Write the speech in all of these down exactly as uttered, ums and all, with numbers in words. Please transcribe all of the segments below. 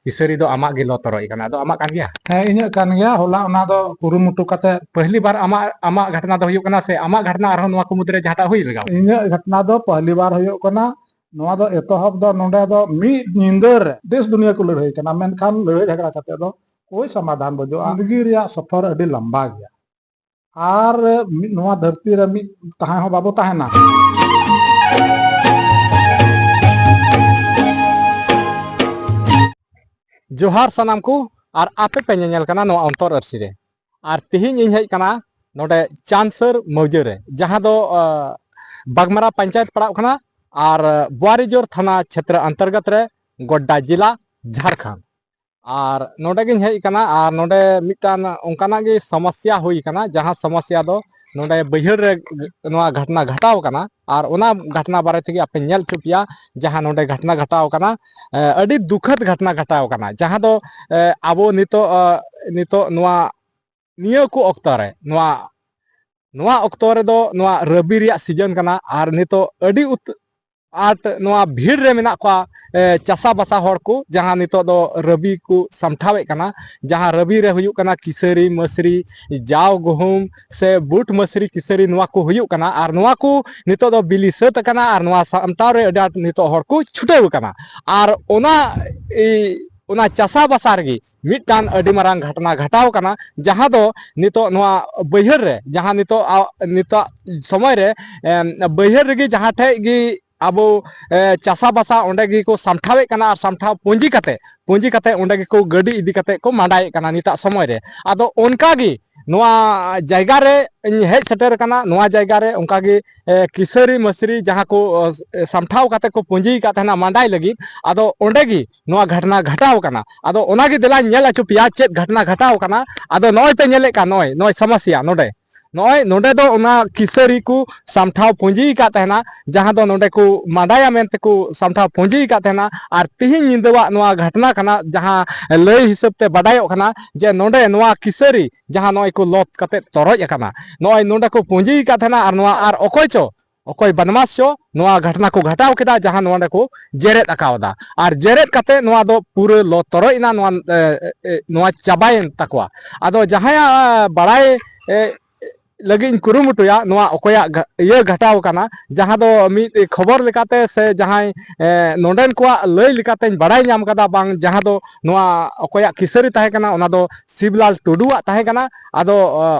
ᱠᱤᱥᱟᱹᱨᱤ ᱫᱚ ᱟᱢᱟᱜ ᱜᱮ ᱞᱚ ᱛᱚᱨᱚᱡ ᱠᱟᱱᱟ, ᱟᱫᱚ ᱟᱢᱟᱜ ᱠᱟᱱ ᱜᱮᱭᱟ? ᱦᱮᱸ, ᱤᱧᱟᱹᱜ ᱠᱟᱱ ᱜᱮᱭᱟ᱾ ᱦᱚᱞᱟ ᱚᱱᱟ ᱫᱚ ᱠᱩᱨᱩᱢᱩᱴᱩ ᱠᱟᱛᱮ ᱯᱟᱹᱦᱞᱤ ᱵᱟᱨ ᱟᱢᱟᱜ, ᱟᱢᱟᱜ ᱜᱷᱚᱴᱱᱟ ᱫᱚ ᱦᱩᱭᱩᱜ ᱠᱟᱱᱟ, ᱥᱮ ᱟᱢᱟᱜ ᱜᱷᱚᱴᱱᱟ ᱟᱨᱦᱚᱸ ᱱᱚᱣᱟ ᱠᱚ ᱢᱩᱫᱽᱨᱮ ᱡᱟᱦᱟᱸᱴᱟᱜ ᱦᱩᱭ ᱞᱮᱱᱟ? ᱤᱧᱟᱹᱜ ᱜᱷᱚᱴᱱᱟ ᱫᱚ ᱯᱟᱹᱦᱞᱤ ᱵᱟᱨ ᱦᱩᱭᱩᱜ ᱠᱟᱱᱟ᱾ ᱱᱚᱣᱟ ᱫᱚ ᱮᱛᱚᱦᱚᱵ ᱫᱚ ᱱᱚᱰᱮ ᱫᱚ ᱢᱤᱫ ᱧᱤᱫᱟᱹ ᱨᱮ ᱫᱮᱥ ᱫᱩᱱᱤᱭᱟᱹ ᱠᱚ ᱞᱟᱹᱲᱦᱟᱹᱭ ᱠᱟᱱᱟ, ᱢᱮᱱᱠᱷᱟᱱ ᱞᱟᱹᱲᱦᱟᱹᱭ ᱡᱷᱟᱜᱽᱲᱟ ᱠᱟᱛᱮ ᱫᱚ ᱠᱳᱭ ᱥᱚᱢᱟᱫᱷᱟᱱ ᱵᱟᱹᱡᱩᱜᱼᱟ᱾ ᱡᱤᱱᱫᱜᱤ ᱨᱮᱭᱟᱜ ᱥᱚᱯᱷᱚᱨ ᱟᱹᱰᱤ ᱞᱟᱢᱵᱟ ᱜᱮᱭᱟ᱾ ᱟᱨ ᱢᱤᱫ, ᱱᱚᱣᱟ ᱫᱷᱟᱹᱨᱛᱤ ᱨᱮ ᱢᱤᱫ ᱛᱟᱦᱮᱸ ᱦᱚᱸ ᱵᱟᱵᱚ ᱛᱟᱦᱮᱱᱟ᱾ ᱡᱚᱦᱟᱨ ᱥᱟᱱᱟᱢ ᱠᱚ, ᱟᱨ ᱟᱯᱮ ᱯᱮ ᱧᱮᱧᱮᱞ ᱠᱟᱱᱟ ᱱᱚᱣᱟ ᱚᱱᱛᱚᱨ ᱟᱹᱨᱥᱤ ᱨᱮ᱾ ᱟᱨ ᱛᱤᱦᱤᱧ ᱤᱧ ᱦᱮᱡ ᱠᱟᱱᱟ ᱱᱚᱰᱮ ᱪᱟᱱᱥᱟᱹᱨ ᱢᱟᱹᱣᱡᱟᱹ ᱨᱮ, ᱡᱟᱦᱟᱸ ᱫᱚ, ᱟᱸ, ᱵᱟᱜᱽᱢᱟᱨᱟ ᱯᱚᱧᱪᱟᱭᱮᱛ ᱯᱟᱲᱟᱜ ᱠᱟᱱᱟ ᱟᱨ ᱵᱳᱣᱟᱨᱤᱡᱳᱨ ᱛᱷᱟᱱᱟ ᱪᱷᱮᱛᱨᱚ ᱚᱱᱛᱚᱨᱜᱚᱛ ᱨᱮ, ᱜᱚᱰᱰᱟ ᱡᱮᱞᱟ, ᱡᱷᱟᱲᱠᱷᱚᱸᱰ᱾ ᱟᱨ ᱱᱚᱰᱮ ᱜᱤᱧ ᱦᱮᱡ ᱟᱠᱟᱱᱟ, ᱟᱨ ᱱᱚᱰᱮ ᱢᱤᱫᱴᱟᱝ ᱚᱱᱠᱟᱱᱟᱜ ᱜᱮ ᱥᱚᱢᱚᱥᱭᱟ ᱦᱩᱭ ᱟᱠᱟᱱᱟ, ᱡᱟᱦᱟᱸ ᱥᱚᱢᱚᱥᱭᱟ ᱫᱚ ᱱᱚᱰᱮ ᱵᱟᱹᱭᱦᱟᱹᱲ ᱨᱮ ᱱᱚᱣᱟ ᱜᱷᱚᱴᱱᱟ ᱜᱷᱟᱴᱟᱣ ᱟᱠᱟᱱᱟ᱾ ᱟᱨ ᱚᱱᱟ ᱜᱷᱚᱴᱱᱟ ᱵᱟᱨᱮ ᱛᱮᱜᱮ ᱟᱯᱮ ᱧᱮᱞ ᱦᱚᱪᱚ ᱯᱮᱭᱟ, ᱡᱟᱦᱟᱸ ᱱᱚᱰᱮ ᱜᱷᱚᱴᱱᱟ ᱜᱷᱟᱴᱟᱣ ᱟᱠᱟᱱᱟ᱾ ᱮ, ᱟᱹᱰᱤ ᱫᱩᱠᱷᱟᱹᱛ ᱜᱷᱚᱴᱱᱟ ᱜᱷᱟᱴᱟᱣ ᱟᱠᱟᱱᱟ, ᱡᱟᱦᱟᱸ ᱫᱚ, ᱮ, ᱟᱵᱚ ᱱᱤᱛᱚᱜ, ᱮ, ᱱᱤᱛᱚᱜ ᱱᱚᱣᱟ, ᱱᱤᱭᱟᱹ ᱠᱚ ᱚᱠᱛᱚ ᱨᱮ, ᱱᱚᱣᱟ, ᱱᱚᱣᱟ ᱚᱠᱛᱚ ᱨᱮᱫᱚ ᱱᱚᱣᱟ ᱨᱟᱵᱤ ᱨᱮᱭᱟᱜ ᱥᱤᱡᱚᱱ ᱠᱟᱱᱟ, ᱟᱨ ᱱᱤᱛᱚᱜ ᱟᱹᱰᱤ ᱩᱛ-, ᱟᱸᱴ ᱱᱚᱣᱟ ᱵᱷᱤᱲ ᱨᱮ ᱢᱮᱱᱟᱜ ᱠᱚᱣᱟ, ᱮ, ᱪᱟᱥᱟ ᱵᱟᱥᱟ ᱦᱚᱲ ᱠᱚ, ᱡᱟᱦᱟᱸ ᱱᱤᱛᱚᱜ ᱫᱚ ᱨᱟᱵᱤ ᱠᱚ ᱥᱟᱢᱴᱷᱟᱣᱮᱫ ᱠᱟᱱᱟ, ᱡᱟᱦᱟᱸ ᱨᱟᱵᱤ ᱨᱮ ᱦᱩᱭᱩᱜ ᱠᱟᱱᱟ ᱠᱤᱥᱟᱹᱨᱤ, ᱢᱟᱹᱥᱨᱤ, ᱡᱟᱣ, ᱜᱩᱦᱩᱢ ᱥᱮ ᱵᱩᱴ, ᱢᱟᱹᱥᱨᱤ, ᱠᱤᱥᱟᱹᱨᱤ, ᱱᱚᱣᱟ ᱠᱚ ᱦᱩᱭᱩᱜ ᱠᱟᱱᱟ, ᱟᱨ ᱱᱚᱣᱟ ᱠᱚ ᱱᱤᱛᱚᱜ ᱫᱚ ᱵᱤᱞᱤ ᱥᱟᱹᱛ ᱟᱠᱟᱱᱟ, ᱟᱨ ᱱᱚᱣᱟ ᱥᱟᱢᱴᱟᱣ ᱨᱮ ᱟᱹᱰᱤ ᱟᱸᱴ ᱱᱤᱛᱚᱜ ᱦᱚᱲ ᱠᱚ ᱪᱷᱩᱴᱟᱹᱣ ᱟᱠᱟᱱᱟ᱾ ᱟᱨ ᱚᱱᱟ, ᱮ, ᱚᱱᱟ ᱪᱟᱥᱟ ᱵᱟᱥᱟ ᱨᱮᱜᱮ ᱢᱤᱫᱴᱟᱝ ᱟᱹᱰᱤ ᱢᱟᱨᱟᱝ ᱜᱷᱚᱴᱱᱟ ᱜᱷᱚᱴᱟᱣ ᱟᱠᱟᱱᱟ, ᱡᱟᱦᱟᱸ ᱫᱚ ᱱᱤᱛᱚᱜ ᱱᱚᱣᱟ ᱵᱟᱹᱭᱦᱟᱹᱲ ᱨᱮ, ᱡᱟᱦᱟᱸ ᱱᱤᱛᱚᱜ, ᱟ, ᱱᱤᱛᱚᱜ ᱥᱚᱢᱚᱭ ᱨᱮ, ᱮᱢ, ᱵᱟᱹᱭᱦᱟᱹᱲ ᱨᱮᱜᱮ ᱡᱟᱦᱟᱸ ᱴᱷᱮᱡ ᱜᱮ ᱟᱵᱚ, ᱮ, ᱪᱟᱥᱟ ᱵᱟᱥᱟ ᱚᱸᱰᱮ ᱜᱮᱠᱚ ᱥᱟᱢᱴᱷᱟᱣᱮᱫ ᱠᱟᱱᱟ, ᱟᱨ ᱥᱟᱢᱴᱷᱟᱣ ᱯᱩᱸᱡᱤ ᱠᱟᱛᱮ, ᱯᱩᱸᱡᱤ ᱠᱟᱛᱮ ᱚᱸᱰᱮ ᱜᱮᱠᱚ ᱜᱟᱹᱰᱤ ᱤᱫᱤ ᱠᱟᱛᱮ ᱠᱚ ᱢᱟᱸᱰᱟᱭᱮᱫ ᱠᱟᱱᱟ ᱱᱤᱛᱟᱜ ᱥᱚᱢᱚᱭ ᱨᱮ᱾ ᱟᱫᱚ ᱚᱱᱠᱟ ᱜᱮ ᱱᱚᱣᱟ ᱡᱟᱭᱜᱟ ᱨᱮ ᱤᱧ ᱦᱮᱡ ᱥᱮᱴᱮᱨ ᱟᱠᱟᱱᱟ, ᱱᱚᱣᱟ ᱡᱟᱭᱜᱟ ᱨᱮ ᱚᱱᱠᱟ ᱜᱮ, ᱮ, ᱠᱤᱥᱟᱹᱨᱤ ᱢᱟᱹᱥᱨᱤ ᱡᱟᱦᱟᱸ ᱠᱚ, ᱮ, ᱥᱟᱢᱴᱷᱟᱣ ᱠᱟᱛᱮ ᱠᱚ ᱯᱩᱸᱡᱤ ᱟᱠᱟᱫ ᱛᱟᱦᱮᱱᱟ ᱢᱟᱸᱰᱟᱭ ᱞᱟᱹᱜᱤᱫ, ᱟᱫᱚ ᱚᱸᱰᱮ ᱜᱮ ᱱᱚᱣᱟ ᱜᱷᱚᱴᱱᱟ ᱜᱷᱚᱴᱟᱣ ᱠᱟᱱᱟ᱾ ᱟᱫᱚ ᱚᱱᱟ ᱜᱮ ᱫᱮᱞᱟᱧ ᱧᱮᱞ ᱦᱚᱪᱚ ᱯᱮᱭᱟ ᱪᱮᱫ ᱜᱷᱚᱴᱱᱟ ᱜᱷᱚᱴᱟᱣ ᱠᱟᱱᱟ᱾ ᱟᱫᱚ ᱱᱚᱜᱼᱚᱭ ᱯᱮ ᱧᱮᱞᱮᱫ ᱠᱟᱱ, ᱱᱚᱜᱼᱚᱭ, ᱱᱚᱜᱼᱚᱭ ᱥᱚᱢᱚᱥᱭᱟ ᱱᱚᱰᱮ, ᱱᱚᱜᱼᱚᱭ ᱱᱚᱰᱮ ᱫᱚ ᱚᱱᱟ ᱠᱤᱥᱟᱹᱨᱤ ᱠᱚ ᱥᱟᱢᱴᱷᱟᱣ ᱯᱩᱸᱡᱤ ᱟᱠᱟᱫ ᱛᱟᱦᱮᱱᱟ, ᱡᱟᱦᱟᱸ ᱫᱚ ᱱᱚᱰᱮ ᱠᱚ ᱢᱟᱸᱰᱟᱭᱟ ᱢᱮᱱᱛᱮ ᱠᱚ ᱥᱟᱢᱴᱷᱟᱣ ᱯᱩᱸᱡᱤ ᱟᱠᱟᱫ ᱛᱟᱦᱮᱱᱟ᱾ ᱟᱨ ᱛᱤᱦᱤᱧ ᱧᱤᱫᱟᱹᱣᱟᱜ ᱱᱚᱣᱟ ᱜᱷᱚᱴᱱᱟ ᱠᱟᱱᱟ, ᱡᱟᱦᱟᱸ ᱞᱟᱹᱭ ᱦᱤᱥᱟᱹᱵ ᱛᱮ ᱵᱟᱰᱟᱭᱚᱜ ᱠᱟᱱᱟ ᱡᱮ ᱱᱚᱰᱮ ᱱᱚᱣᱟ ᱠᱤᱥᱟᱹᱨᱤ ᱡᱟᱦᱟᱸ ᱱᱚᱜᱼᱚᱭ ᱠᱚ ᱞᱚᱛ ᱠᱟᱛᱮ ᱛᱚᱨᱚᱡ ᱟᱠᱟᱱᱟ, ᱱᱚᱜᱼᱚᱭ ᱱᱚᱰᱮ ᱠᱚ ᱯᱩᱸᱡᱤ ᱟᱠᱟᱫ ᱛᱟᱦᱮᱱᱟ, ᱟᱨ ᱱᱚᱣᱟ, ᱟᱨ ᱚᱠᱚᱭ ᱪᱚ ᱚᱠᱚᱭ ᱵᱟᱫᱢᱟᱥ ᱪᱚ ᱱᱚᱣᱟ ᱜᱷᱟᱴᱱᱟ ᱠᱚ ᱜᱷᱟᱴᱟᱣ ᱠᱮᱫᱟ, ᱡᱟᱦᱟᱸ ᱱᱚᱰᱮ ᱠᱚ ᱡᱮᱨᱮᱫ ᱟᱠᱟᱣᱫᱟ᱾ ᱟᱨ ᱡᱮᱨᱮᱫ ᱠᱟᱛᱮ ᱱᱚᱣᱟ ᱫᱚ ᱯᱩᱨᱟᱹ ᱞᱚ ᱛᱚᱨᱚᱡ ᱮᱱᱟ, ᱱᱚᱣᱟ, ᱮ, ᱮ, ᱱᱚᱣᱟ ᱪᱟᱵᱟᱭᱮᱱ ᱛᱟᱠᱚᱣᱟ᱾ ᱟᱫᱚ ᱡᱟᱦᱟᱸᱭᱟᱜ, ᱮ, ᱵᱟᱲᱟᱭ, ᱮ, ᱞᱟᱹᱜᱤᱫ ᱤᱧ ᱠᱩᱨᱩᱢᱩᱴᱩᱭᱟ, ᱱᱚᱣᱟ ᱚᱠᱚᱭᱟᱜ ᱜᱷᱟ-, ᱤᱭᱟᱹ ᱜᱷᱟᱴᱟᱣ ᱠᱟᱱᱟ, ᱡᱟᱦᱟᱸ ᱫᱚ ᱢᱤᱫ ᱠᱷᱚᱵᱚᱨ ᱞᱮᱠᱟᱛᱮ ᱥᱮ ᱡᱟᱦᱟᱸᱭ, ᱮ, ᱱᱚᱰᱮᱱ ᱠᱚᱣᱟᱜ ᱞᱟᱹᱭ ᱞᱮᱠᱟᱛᱮᱧ ᱵᱟᱲᱟᱭ ᱧᱟᱢ ᱠᱟᱫᱟ, ᱵᱟᱝ ᱡᱟᱦᱟᱸ ᱫᱚ ᱱᱚᱣᱟ ᱚᱠᱚᱭᱟᱜ ᱠᱤᱥᱟᱹᱨᱤ ᱛᱟᱦᱮᱸ ᱠᱟᱱᱟ, ᱚᱱᱟ ᱫᱚ ᱥᱤᱵᱽᱞᱟᱞ ᱴᱩᱰᱩᱣᱟᱜ ᱛᱟᱦᱮᱸ ᱠᱟᱱᱟ᱾ ᱟᱫᱚ,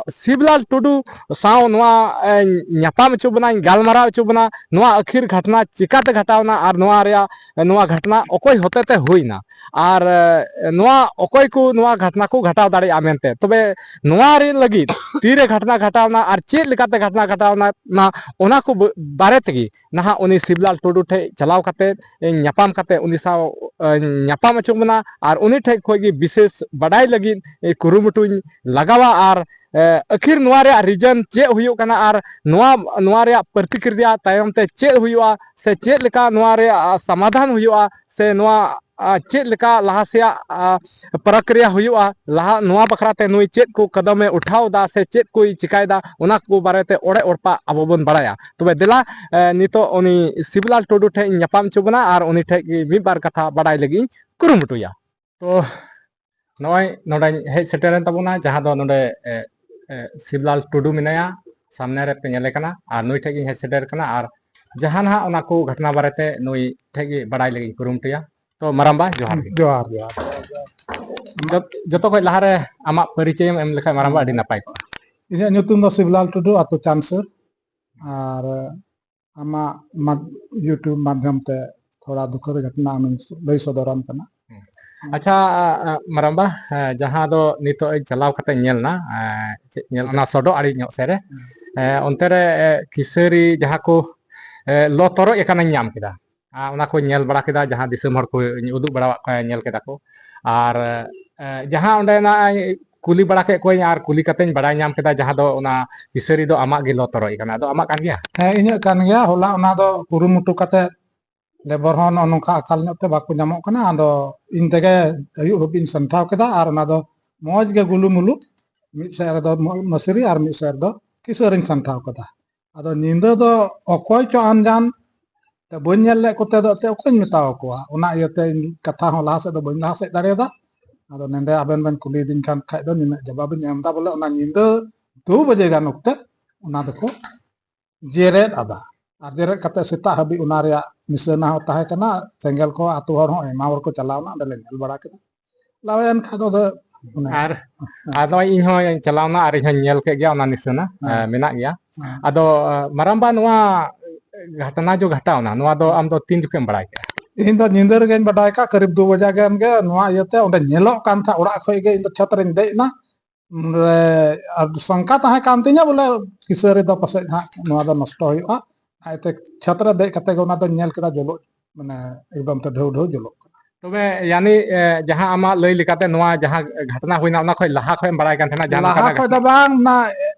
ᱮ, ᱥᱤᱵᱽᱞᱟᱞ ᱴᱩᱰᱩ ᱥᱟᱶ ᱱᱚᱣᱟ, ᱮ, ᱧᱟᱯᱟᱢ ᱦᱚᱪᱚ ᱵᱚᱱᱟᱧ, ᱜᱟᱞᱢᱟᱨᱟᱣ ᱦᱚᱪᱚ ᱵᱚᱱᱟ, ᱱᱚᱣᱟ ᱟᱹᱠᱷᱤᱨ ᱜᱷᱟᱴᱱᱟ ᱪᱤᱠᱟᱛᱮ ᱜᱷᱟᱴᱟᱣᱱᱟ ᱟᱨ ᱱᱚᱣᱟ ᱨᱮᱭᱟᱜ, ᱱᱚᱣᱟ ᱜᱷᱟᱴᱱᱟ ᱚᱠᱚᱭ ᱦᱚᱛᱮᱛᱮ ᱦᱩᱭᱱᱟ ᱟᱨ, ᱮ, ᱱᱚᱣᱟ ᱚᱠᱚᱭ ᱠᱚ ᱱᱚᱣᱟ ᱜᱷᱟᱴᱱᱟ ᱠᱚ ᱜᱷᱟᱴᱟᱣ ᱫᱟᱲᱮᱭᱟᱜᱼᱟ ᱢᱮᱱᱛᱮ᱾ ᱛᱚᱵᱮ ᱱᱚᱣᱟ ᱨᱮ ᱞᱟᱹᱜᱤᱫ ᱛᱤᱨᱮ ᱜᱷᱟᱴᱱᱟ ᱜᱷᱟᱴᱟᱣᱱᱟ ᱟᱨ ᱪᱮᱫ ᱞᱮᱠᱟᱛᱮ ᱜᱷᱟᱴᱱᱟ ᱜᱷᱟᱴᱟᱣᱱᱟ, ᱚᱱᱟ ᱠᱚ ᱵ-, ᱵᱟᱨᱮ ᱛᱮᱜᱮ ᱱᱟᱦᱟᱜ ᱩᱱᱤ ᱥᱤᱵᱽᱞᱟᱞ ᱴᱩᱰᱩ ᱴᱷᱮᱱ ᱪᱟᱞᱟᱣ ᱠᱟᱛᱮ, ᱮ, ᱧᱟᱯᱟᱢ ᱠᱟᱛᱮ ᱩᱱᱤ ᱥᱟᱶ, ᱮ, ᱧᱟᱯᱟᱢ ᱦᱚᱪᱚ ᱵᱚᱱᱟ ᱟᱨ ᱩᱱᱤ ᱴᱷᱮᱱ ᱠᱷᱚᱱ ᱜᱮ ᱵᱤᱥᱮᱥ ᱵᱟᱰᱟᱭ ᱞᱟᱹᱜᱤᱫ, ᱮ, ᱠᱩᱨᱩᱢᱩᱴᱩᱧ ᱞᱟᱜᱟᱣᱟ ᱟᱨ, ᱮ, ᱟᱹᱠᱷᱤᱨ ᱱᱚᱣᱟ ᱨᱮᱭᱟᱜ reason ᱪᱮᱫ ᱦᱩᱭᱩᱜ ᱠᱟᱱᱟ ᱟᱨ ᱱᱚᱣᱟ, ᱱᱚᱣᱟ ᱨᱮᱭᱟᱜ ᱯᱨᱚᱛᱤᱠᱨᱤᱭᱟ ᱛᱟᱭᱚᱢ ᱛᱮ ᱪᱮᱫ ᱦᱩᱭᱩᱜᱼᱟ ᱥᱮ ᱪᱮᱫ ᱞᱮᱠᱟ ᱱᱚᱣᱟ ᱨᱮᱭᱟᱜ, ᱟ, ᱥᱚᱢᱟᱫᱷᱟᱱ ᱦᱩᱭᱩᱜᱼᱟ ᱥᱮ ᱱᱚᱣᱟ, ᱟ, ᱪᱮᱫ ᱞᱮᱠᱟ ᱞᱟᱦᱟ ᱥᱮᱭᱟᱜ, ᱟ, ᱯᱨᱚᱠᱨᱤᱭᱟ ᱦᱩᱭᱩᱜᱼᱟ, ᱞᱟᱦᱟ ᱱᱚᱣᱟ ᱵᱟᱠᱷᱨᱟ ᱛᱮ ᱱᱩᱭ ᱪᱮᱫ ᱠᱚ ᱠᱚᱫᱚᱢᱮ ᱩᱴᱷᱟᱹᱣ ᱮᱫᱟ ᱥᱮ ᱪᱮᱫ ᱠᱚᱭ ᱪᱤᱠᱟᱭᱮᱫᱟ, ᱚᱱᱟ ᱠᱚ ᱵᱟᱨᱮᱛᱮ ᱚᱲᱮ ᱚᱲᱯᱟ ᱟᱵᱚ ᱵᱚᱱ ᱵᱟᱲᱟᱭᱟ᱾ ᱛᱚᱵᱮ ᱫᱮᱞᱟ, ᱮ, ᱱᱤᱛᱚᱜ ᱩᱱᱤ ᱥᱤᱵᱽᱞᱟᱞ ᱴᱩᱰᱩ ᱴᱷᱮᱱ ᱤᱧ ᱧᱟᱯᱟᱢ ᱦᱚᱪᱚ ᱵᱚᱱᱟ ᱟᱨ ᱩᱱᱤ ᱴᱷᱮᱱ ᱜᱮ ᱢᱤᱫ ᱵᱟᱨ ᱠᱟᱛᱷᱟ ᱵᱟᱰᱟᱭ ᱞᱟᱹᱜᱤᱫ ᱤᱧ ᱠᱩᱨᱩᱢᱩᱴᱩᱭᱟ᱾ ᱛᱚ ᱱᱚᱜᱼᱚᱭ ᱱᱚᱰᱮᱧ ᱦᱮᱡ ᱥᱮᱴᱮᱨᱮᱱ ᱛᱟᱵᱚᱱᱟ, ᱡᱟᱦᱟᱸ ᱫᱚ ᱱᱚᱰᱮ, ᱮ, ᱮ, ᱥᱤᱵᱽᱞᱟᱞ ᱴᱩᱰᱩ ᱢᱮᱱᱟᱭᱟ, ᱥᱟᱢᱱᱮ ᱨᱮᱯᱮ ᱧᱮᱞᱮ ᱠᱟᱱᱟ, ᱟᱨ ᱱᱩᱭ ᱴᱷᱮᱱ ᱜᱤᱧ ᱦᱮᱡ ᱥᱮᱴᱮᱨ ᱠᱟᱱᱟ, ᱟᱨ ᱡᱟᱦᱟᱸ ᱱᱟᱦᱟᱜ ᱚᱱᱟ ᱠᱚ ᱜᱷᱚᱴᱚᱱᱟ ᱵᱟᱨᱮᱛᱮ ᱱᱩᱭ ᱴᱷᱮᱱ ᱜᱮ ᱵᱟᱲᱟᱭ ᱞᱟᱹᱜᱤᱫ ᱤᱧ ᱠᱩᱨᱩᱢᱩᱴᱩᱭᱟ᱾ ᱛᱚ ᱢᱟᱨᱟᱢᱵᱟ, ᱡᱚᱦᱟᱨ ᱜᱮ᱾ ᱡᱚᱦᱟᱨ, ᱡᱚᱦᱟᱨ᱾ ᱡᱚᱛ-, ᱡᱚᱛᱚ ᱠᱷᱚᱱ ᱞᱟᱦᱟᱨᱮ ᱟᱢᱟᱜ ᱯᱚᱨᱤᱪᱚᱭᱮᱢ ᱮᱢ ᱞᱮᱠᱷᱟᱱ ᱢᱟᱨᱟᱢᱵᱟ, ᱟᱹᱰᱤ ᱱᱟᱯᱟᱭ ᱠᱚᱜᱼᱟ᱾ ᱤᱧᱟᱹᱜ ᱧᱩᱛᱩᱢ ᱫᱚ ᱥᱤᱵᱽᱞᱟᱞ ᱴᱩᱰᱩ, ᱟᱹᱛᱩ ᱪᱟᱱᱥᱩᱨ, ᱟᱨ ᱟᱢᱟᱜ ᱢᱟᱫ-, YouTube ᱢᱟᱫᱽᱫᱷᱚᱢ ᱛᱮ ᱛᱷᱚᱲᱟ ᱫᱩᱠᱷᱟᱹᱞᱤ ᱜᱷᱚᱴᱚᱱᱟ ᱟᱢᱤᱧ ᱞᱟᱹᱭ ᱥᱚᱫᱚᱨᱟᱢ ᱠᱟᱱᱟ᱾ ᱦᱩᱸ᱾ ᱟᱪᱪᱷᱟ, ᱟ, ᱟ, ᱢᱟᱨᱟᱢᱵᱟ, ᱮ, ᱡᱟᱦᱟᱸ ᱫᱚ ᱱᱤᱛᱚᱜ ᱤᱧ ᱪᱟᱞᱟᱣ ᱠᱟᱛᱮ ᱧᱮᱞ ᱮᱱᱟ, ᱮ, ᱪᱮᱫ ᱧᱮᱞ, ᱚᱱᱟ ᱥᱚᱰᱚᱜ ᱟᱲᱮ ᱧᱚᱜ ᱥᱮᱫ ᱨᱮ, ᱦᱩᱸ᱾ ᱮ, ᱚᱱᱛᱮ ᱨᱮ, ᱮ, ᱠᱤᱥᱟᱹᱨᱤ ᱡᱟᱦᱟᱸ ᱠᱚ, ᱮ, ᱞᱚ ᱛᱚᱨᱚᱡ ᱟᱠᱟᱱᱟᱧ ᱧᱟᱢ ᱠᱮᱫᱟ᱾ ᱟ, ᱚᱱᱟ ᱠᱚᱧ ᱧᱮᱞ ᱵᱟᱲᱟ ᱠᱮᱫᱟ, ᱡᱟᱦᱟᱸ ᱫᱤᱥᱚᱢ ᱦᱚᱲ ᱠᱚᱧ ᱩᱫᱩᱜ ᱵᱟᱲᱟᱣᱟᱫ ᱠᱚᱣᱟ, ᱧᱮᱞ ᱠᱮᱫᱟ ᱠᱚ᱾ ᱟᱨ, ᱮ, ᱡᱟᱦᱟᱸ ᱚᱸᱰᱮᱱᱟᱜ ᱠᱩᱞᱤ ᱵᱟᱲᱟ ᱠᱮᱫ ᱠᱚᱣᱟᱧ ᱟᱨ ᱠᱩᱞᱤ ᱠᱟᱛᱮᱧ ᱵᱟᱲᱟᱭ ᱧᱟᱢ ᱠᱮᱫᱟ, ᱡᱟᱦᱟᱸ ᱫᱚ ᱚᱱᱟ ᱠᱤᱥᱟᱹᱨᱤ ᱫᱚ ᱟᱢᱟᱜ ᱜᱮ ᱞᱚ ᱛᱚᱨᱚᱡ ᱠᱟᱱᱟ᱾ ᱟᱫᱚ ᱟᱢᱟᱜ ᱠᱟᱱ ᱜᱮᱭᱟ? ᱦᱮᱸ, ᱤᱧᱟᱹᱜ ᱠᱟᱱ ᱜᱮᱭᱟ᱾ ᱦᱚᱞᱟ ᱚᱱᱟ ᱫᱚ ᱠᱩᱨᱩᱢᱩᱴᱩ ᱠᱟᱛᱮ ᱞᱮᱵᱚᱨ ᱦᱚᱸ ᱱᱚᱜᱼᱚ ᱱᱚᱝᱠᱟ ᱟᱠᱟᱞ ᱧᱚᱜ ᱛᱮ ᱵᱟᱠᱚ ᱧᱟᱢᱚᱜ ᱠᱟᱱᱟ᱾ ᱟᱫᱚ ᱤᱧ ᱛᱮᱜᱮ ᱟᱹᱭᱩᱵ ᱦᱟᱹᱵᱤᱡ ᱤᱧ ᱥᱟᱢᱴᱟᱣ ᱠᱮᱫᱟ ᱟᱨ ᱚᱱᱟ ᱫᱚ ᱢᱚᱡᱽ ᱜᱮ ᱜᱩᱞᱩ ᱢᱩᱞᱩ, ᱢᱤᱫ ᱥᱮᱫ ᱨᱮᱫᱚ ᱢᱚ-, ᱢᱟᱹᱥᱨᱤ ᱟᱨ ᱢᱤᱫ ᱥᱮᱫ ᱨᱮᱫᱚ ᱠᱤᱥᱟᱹᱨᱤᱧ ᱥᱟᱢᱴᱟᱣ ᱠᱮᱫᱟ᱾ ᱟᱫᱚ ᱧᱤᱫᱟᱹ ᱫᱚ ᱚᱠᱚᱭ ᱪᱚ ᱟᱱᱡᱟᱱ ᱛᱮ ᱵᱟᱹᱧ ᱧᱮᱞ ᱞᱮᱫ ᱠᱚᱛᱮ ᱫᱚ ᱮᱱᱛᱮᱫ ᱚᱠᱚᱭᱤᱧ ᱢᱮᱛᱟ ᱟᱠᱚᱣᱟ? ᱚᱱᱟ ᱤᱭᱟᱹᱛᱮ ᱤᱧ ᱠᱟᱛᱷᱟ ᱦᱚᱸ ᱞᱟᱦᱟ ᱥᱮᱫ ᱫᱚ ᱵᱟᱹᱧ ᱞᱟᱦᱟ ᱥᱮᱫ ᱫᱟᱲᱮᱭᱟᱫᱟ᱾ ᱟᱫᱚ ᱱᱚᱰᱮ ᱟᱵᱮᱱ ᱵᱮᱱ ᱠᱩᱞᱤᱭᱮᱫᱤᱧ ᱠᱷᱟᱱ ᱠᱷᱟᱡ ᱫᱚ ᱱᱤᱱᱟᱹᱜ ᱡᱟᱵᱟᱵ ᱤᱧ ᱮᱢ ᱮᱫᱟ, ᱵᱚᱞᱮ ᱚᱱᱟ ᱧᱤᱫᱟᱹ ᱫᱩ ᱵᱟᱡᱮ ᱜᱟᱱ ᱚᱠᱛᱮ ᱚᱱᱟ ᱫᱚᱠᱚ ᱡᱮᱨᱮᱫ ᱟᱫᱟ᱾ ᱟᱨ ᱡᱮᱨᱮᱫ ᱠᱟᱛᱮ ᱥᱮᱛᱟᱜ ᱦᱟᱹᱵᱤᱡ ᱚᱱᱟ ᱨᱮᱭᱟᱜ ᱱᱤᱥᱟᱹᱱᱟ ᱦᱚᱸ ᱛᱟᱦᱮᱸ ᱠᱟᱱᱟ, ᱥᱮᱸᱜᱮᱞ ᱠᱚ ᱟᱛᱳ ᱦᱚᱲ ᱦᱚᱸ ᱟᱭᱢᱟ ᱦᱚᱲ ᱠᱚ ᱪᱟᱞᱟᱣ ᱮᱱᱟ, ᱚᱸᱰᱮ ᱞᱮ ᱧᱮᱞ ᱵᱟᱲᱟ ᱠᱮᱫᱟ᱾ ᱪᱟᱞᱟᱣ ᱮᱱ ᱠᱷᱟᱱ ᱫᱚ ᱟᱫᱚ ᱚᱱᱮ ᱟᱨ ᱟᱫᱚ ᱤᱧ ᱦᱚᱸᱧ ᱪᱟᱞᱟᱣ ᱮᱱᱟ ᱟᱨ ᱤᱧ ᱦᱚᱸᱧ ᱧᱮᱞ ᱠᱮᱫ ᱜᱮᱭᱟ, ᱚᱱᱟ ᱱᱤᱥᱟᱹᱱᱟ ᱦᱮᱸ᱾ ᱮ, ᱢᱮᱱᱟᱜ ᱜᱮᱭᱟ᱾ ᱦᱮᱸ᱾ ᱟᱫᱚ ᱮ, ᱢᱟᱨᱟᱝᱵᱟ, ᱱᱚᱣᱟ ᱜᱷᱟᱴᱱᱟ ᱡᱚ ᱜᱷᱟᱴᱟᱣ ᱮᱱᱟ, ᱱᱚᱣᱟ ᱫᱚ ᱟᱢ ᱫᱚ ᱛᱤᱱ ᱡᱚᱠᱷᱮᱡ ᱮᱢ ᱵᱟᱲᱟᱭ ᱠᱮᱫᱟ? ᱤᱧ ᱫᱚ ᱧᱤᱫᱟᱹ ᱨᱮᱜᱮᱧ ᱵᱟᱰᱟᱭ ᱠᱟᱜ, ᱠᱟᱹᱨᱤᱵ ᱫᱩ ᱵᱟᱡᱟ ᱜᱟᱱ ᱜᱮ᱾ ᱱᱚᱣᱟ ᱤᱭᱟᱹᱛᱮ ᱚᱸᱰᱮ ᱧᱮᱞᱚᱜ ᱠᱟᱱ ᱛᱟᱦᱮᱸᱫ, ᱚᱲᱟᱜ ᱠᱷᱚᱡ ᱜᱮ ᱤᱧ ᱫᱚ ᱪᱷᱟᱛ ᱨᱮᱧ ᱫᱮᱡ ᱮᱱᱟ᱾ ᱚᱸᱰᱮ ᱟᱨ ᱥᱚᱝᱠᱟ ᱛᱟᱦᱮᱸ ᱠᱟᱱ ᱛᱤᱧᱟᱹ ᱵᱚᱞᱮ ᱠᱤᱥᱟᱹᱨᱤ ᱫᱚ ᱯᱟᱥᱮᱡ ᱦᱟᱸᱜ ᱱᱚᱣᱟ ᱫᱚ ᱱᱚᱥᱴᱚ ᱦᱩᱭᱩᱜᱼᱟ᱾ ᱟᱡᱛᱮ ᱪᱷᱟᱛ ᱨᱮ ᱫᱮᱡ ᱠᱟᱛᱮ ᱜᱮ ᱚᱱᱟ ᱫᱚᱧ ᱧᱮᱞ ᱠᱮᱫᱟ, ᱡᱚᱞᱚᱜ, ᱢᱟᱱᱮ ᱮᱠᱫᱚᱢ ᱛᱮ ᱰᱷᱟᱹᱣ ᱰᱷᱟᱹᱣ ᱡᱚᱞᱚᱜ ᱠᱟᱱᱟ᱾ ᱛᱚᱵᱮ ᱭᱟᱱᱤ, ᱮ, ᱡᱟᱦᱟᱸ ᱟᱢᱟᱜ ᱞᱟᱹᱭ ᱞᱮᱠᱟᱛᱮ ᱱᱚᱣᱟ ᱡᱟᱦᱟᱸ ᱜᱷᱟᱴᱱᱟ ᱦᱩᱭᱱᱟ, ᱚᱱᱟ ᱠᱷᱚᱡ ᱞᱟᱦᱟ ᱠᱷᱚᱡ ᱮᱢ ᱵᱟᱲᱟᱭ ᱠᱟᱱ ᱛᱟᱦᱮᱱᱟ ᱡᱟᱦᱟᱸ ᱞᱟᱦᱟ ᱱᱚᱝᱠᱟᱱᱟᱜ ᱠᱷᱚᱡ ᱫᱚ ᱜᱷᱟᱴᱱᱟ? ᱵᱟᱝ, ᱚᱱᱟ,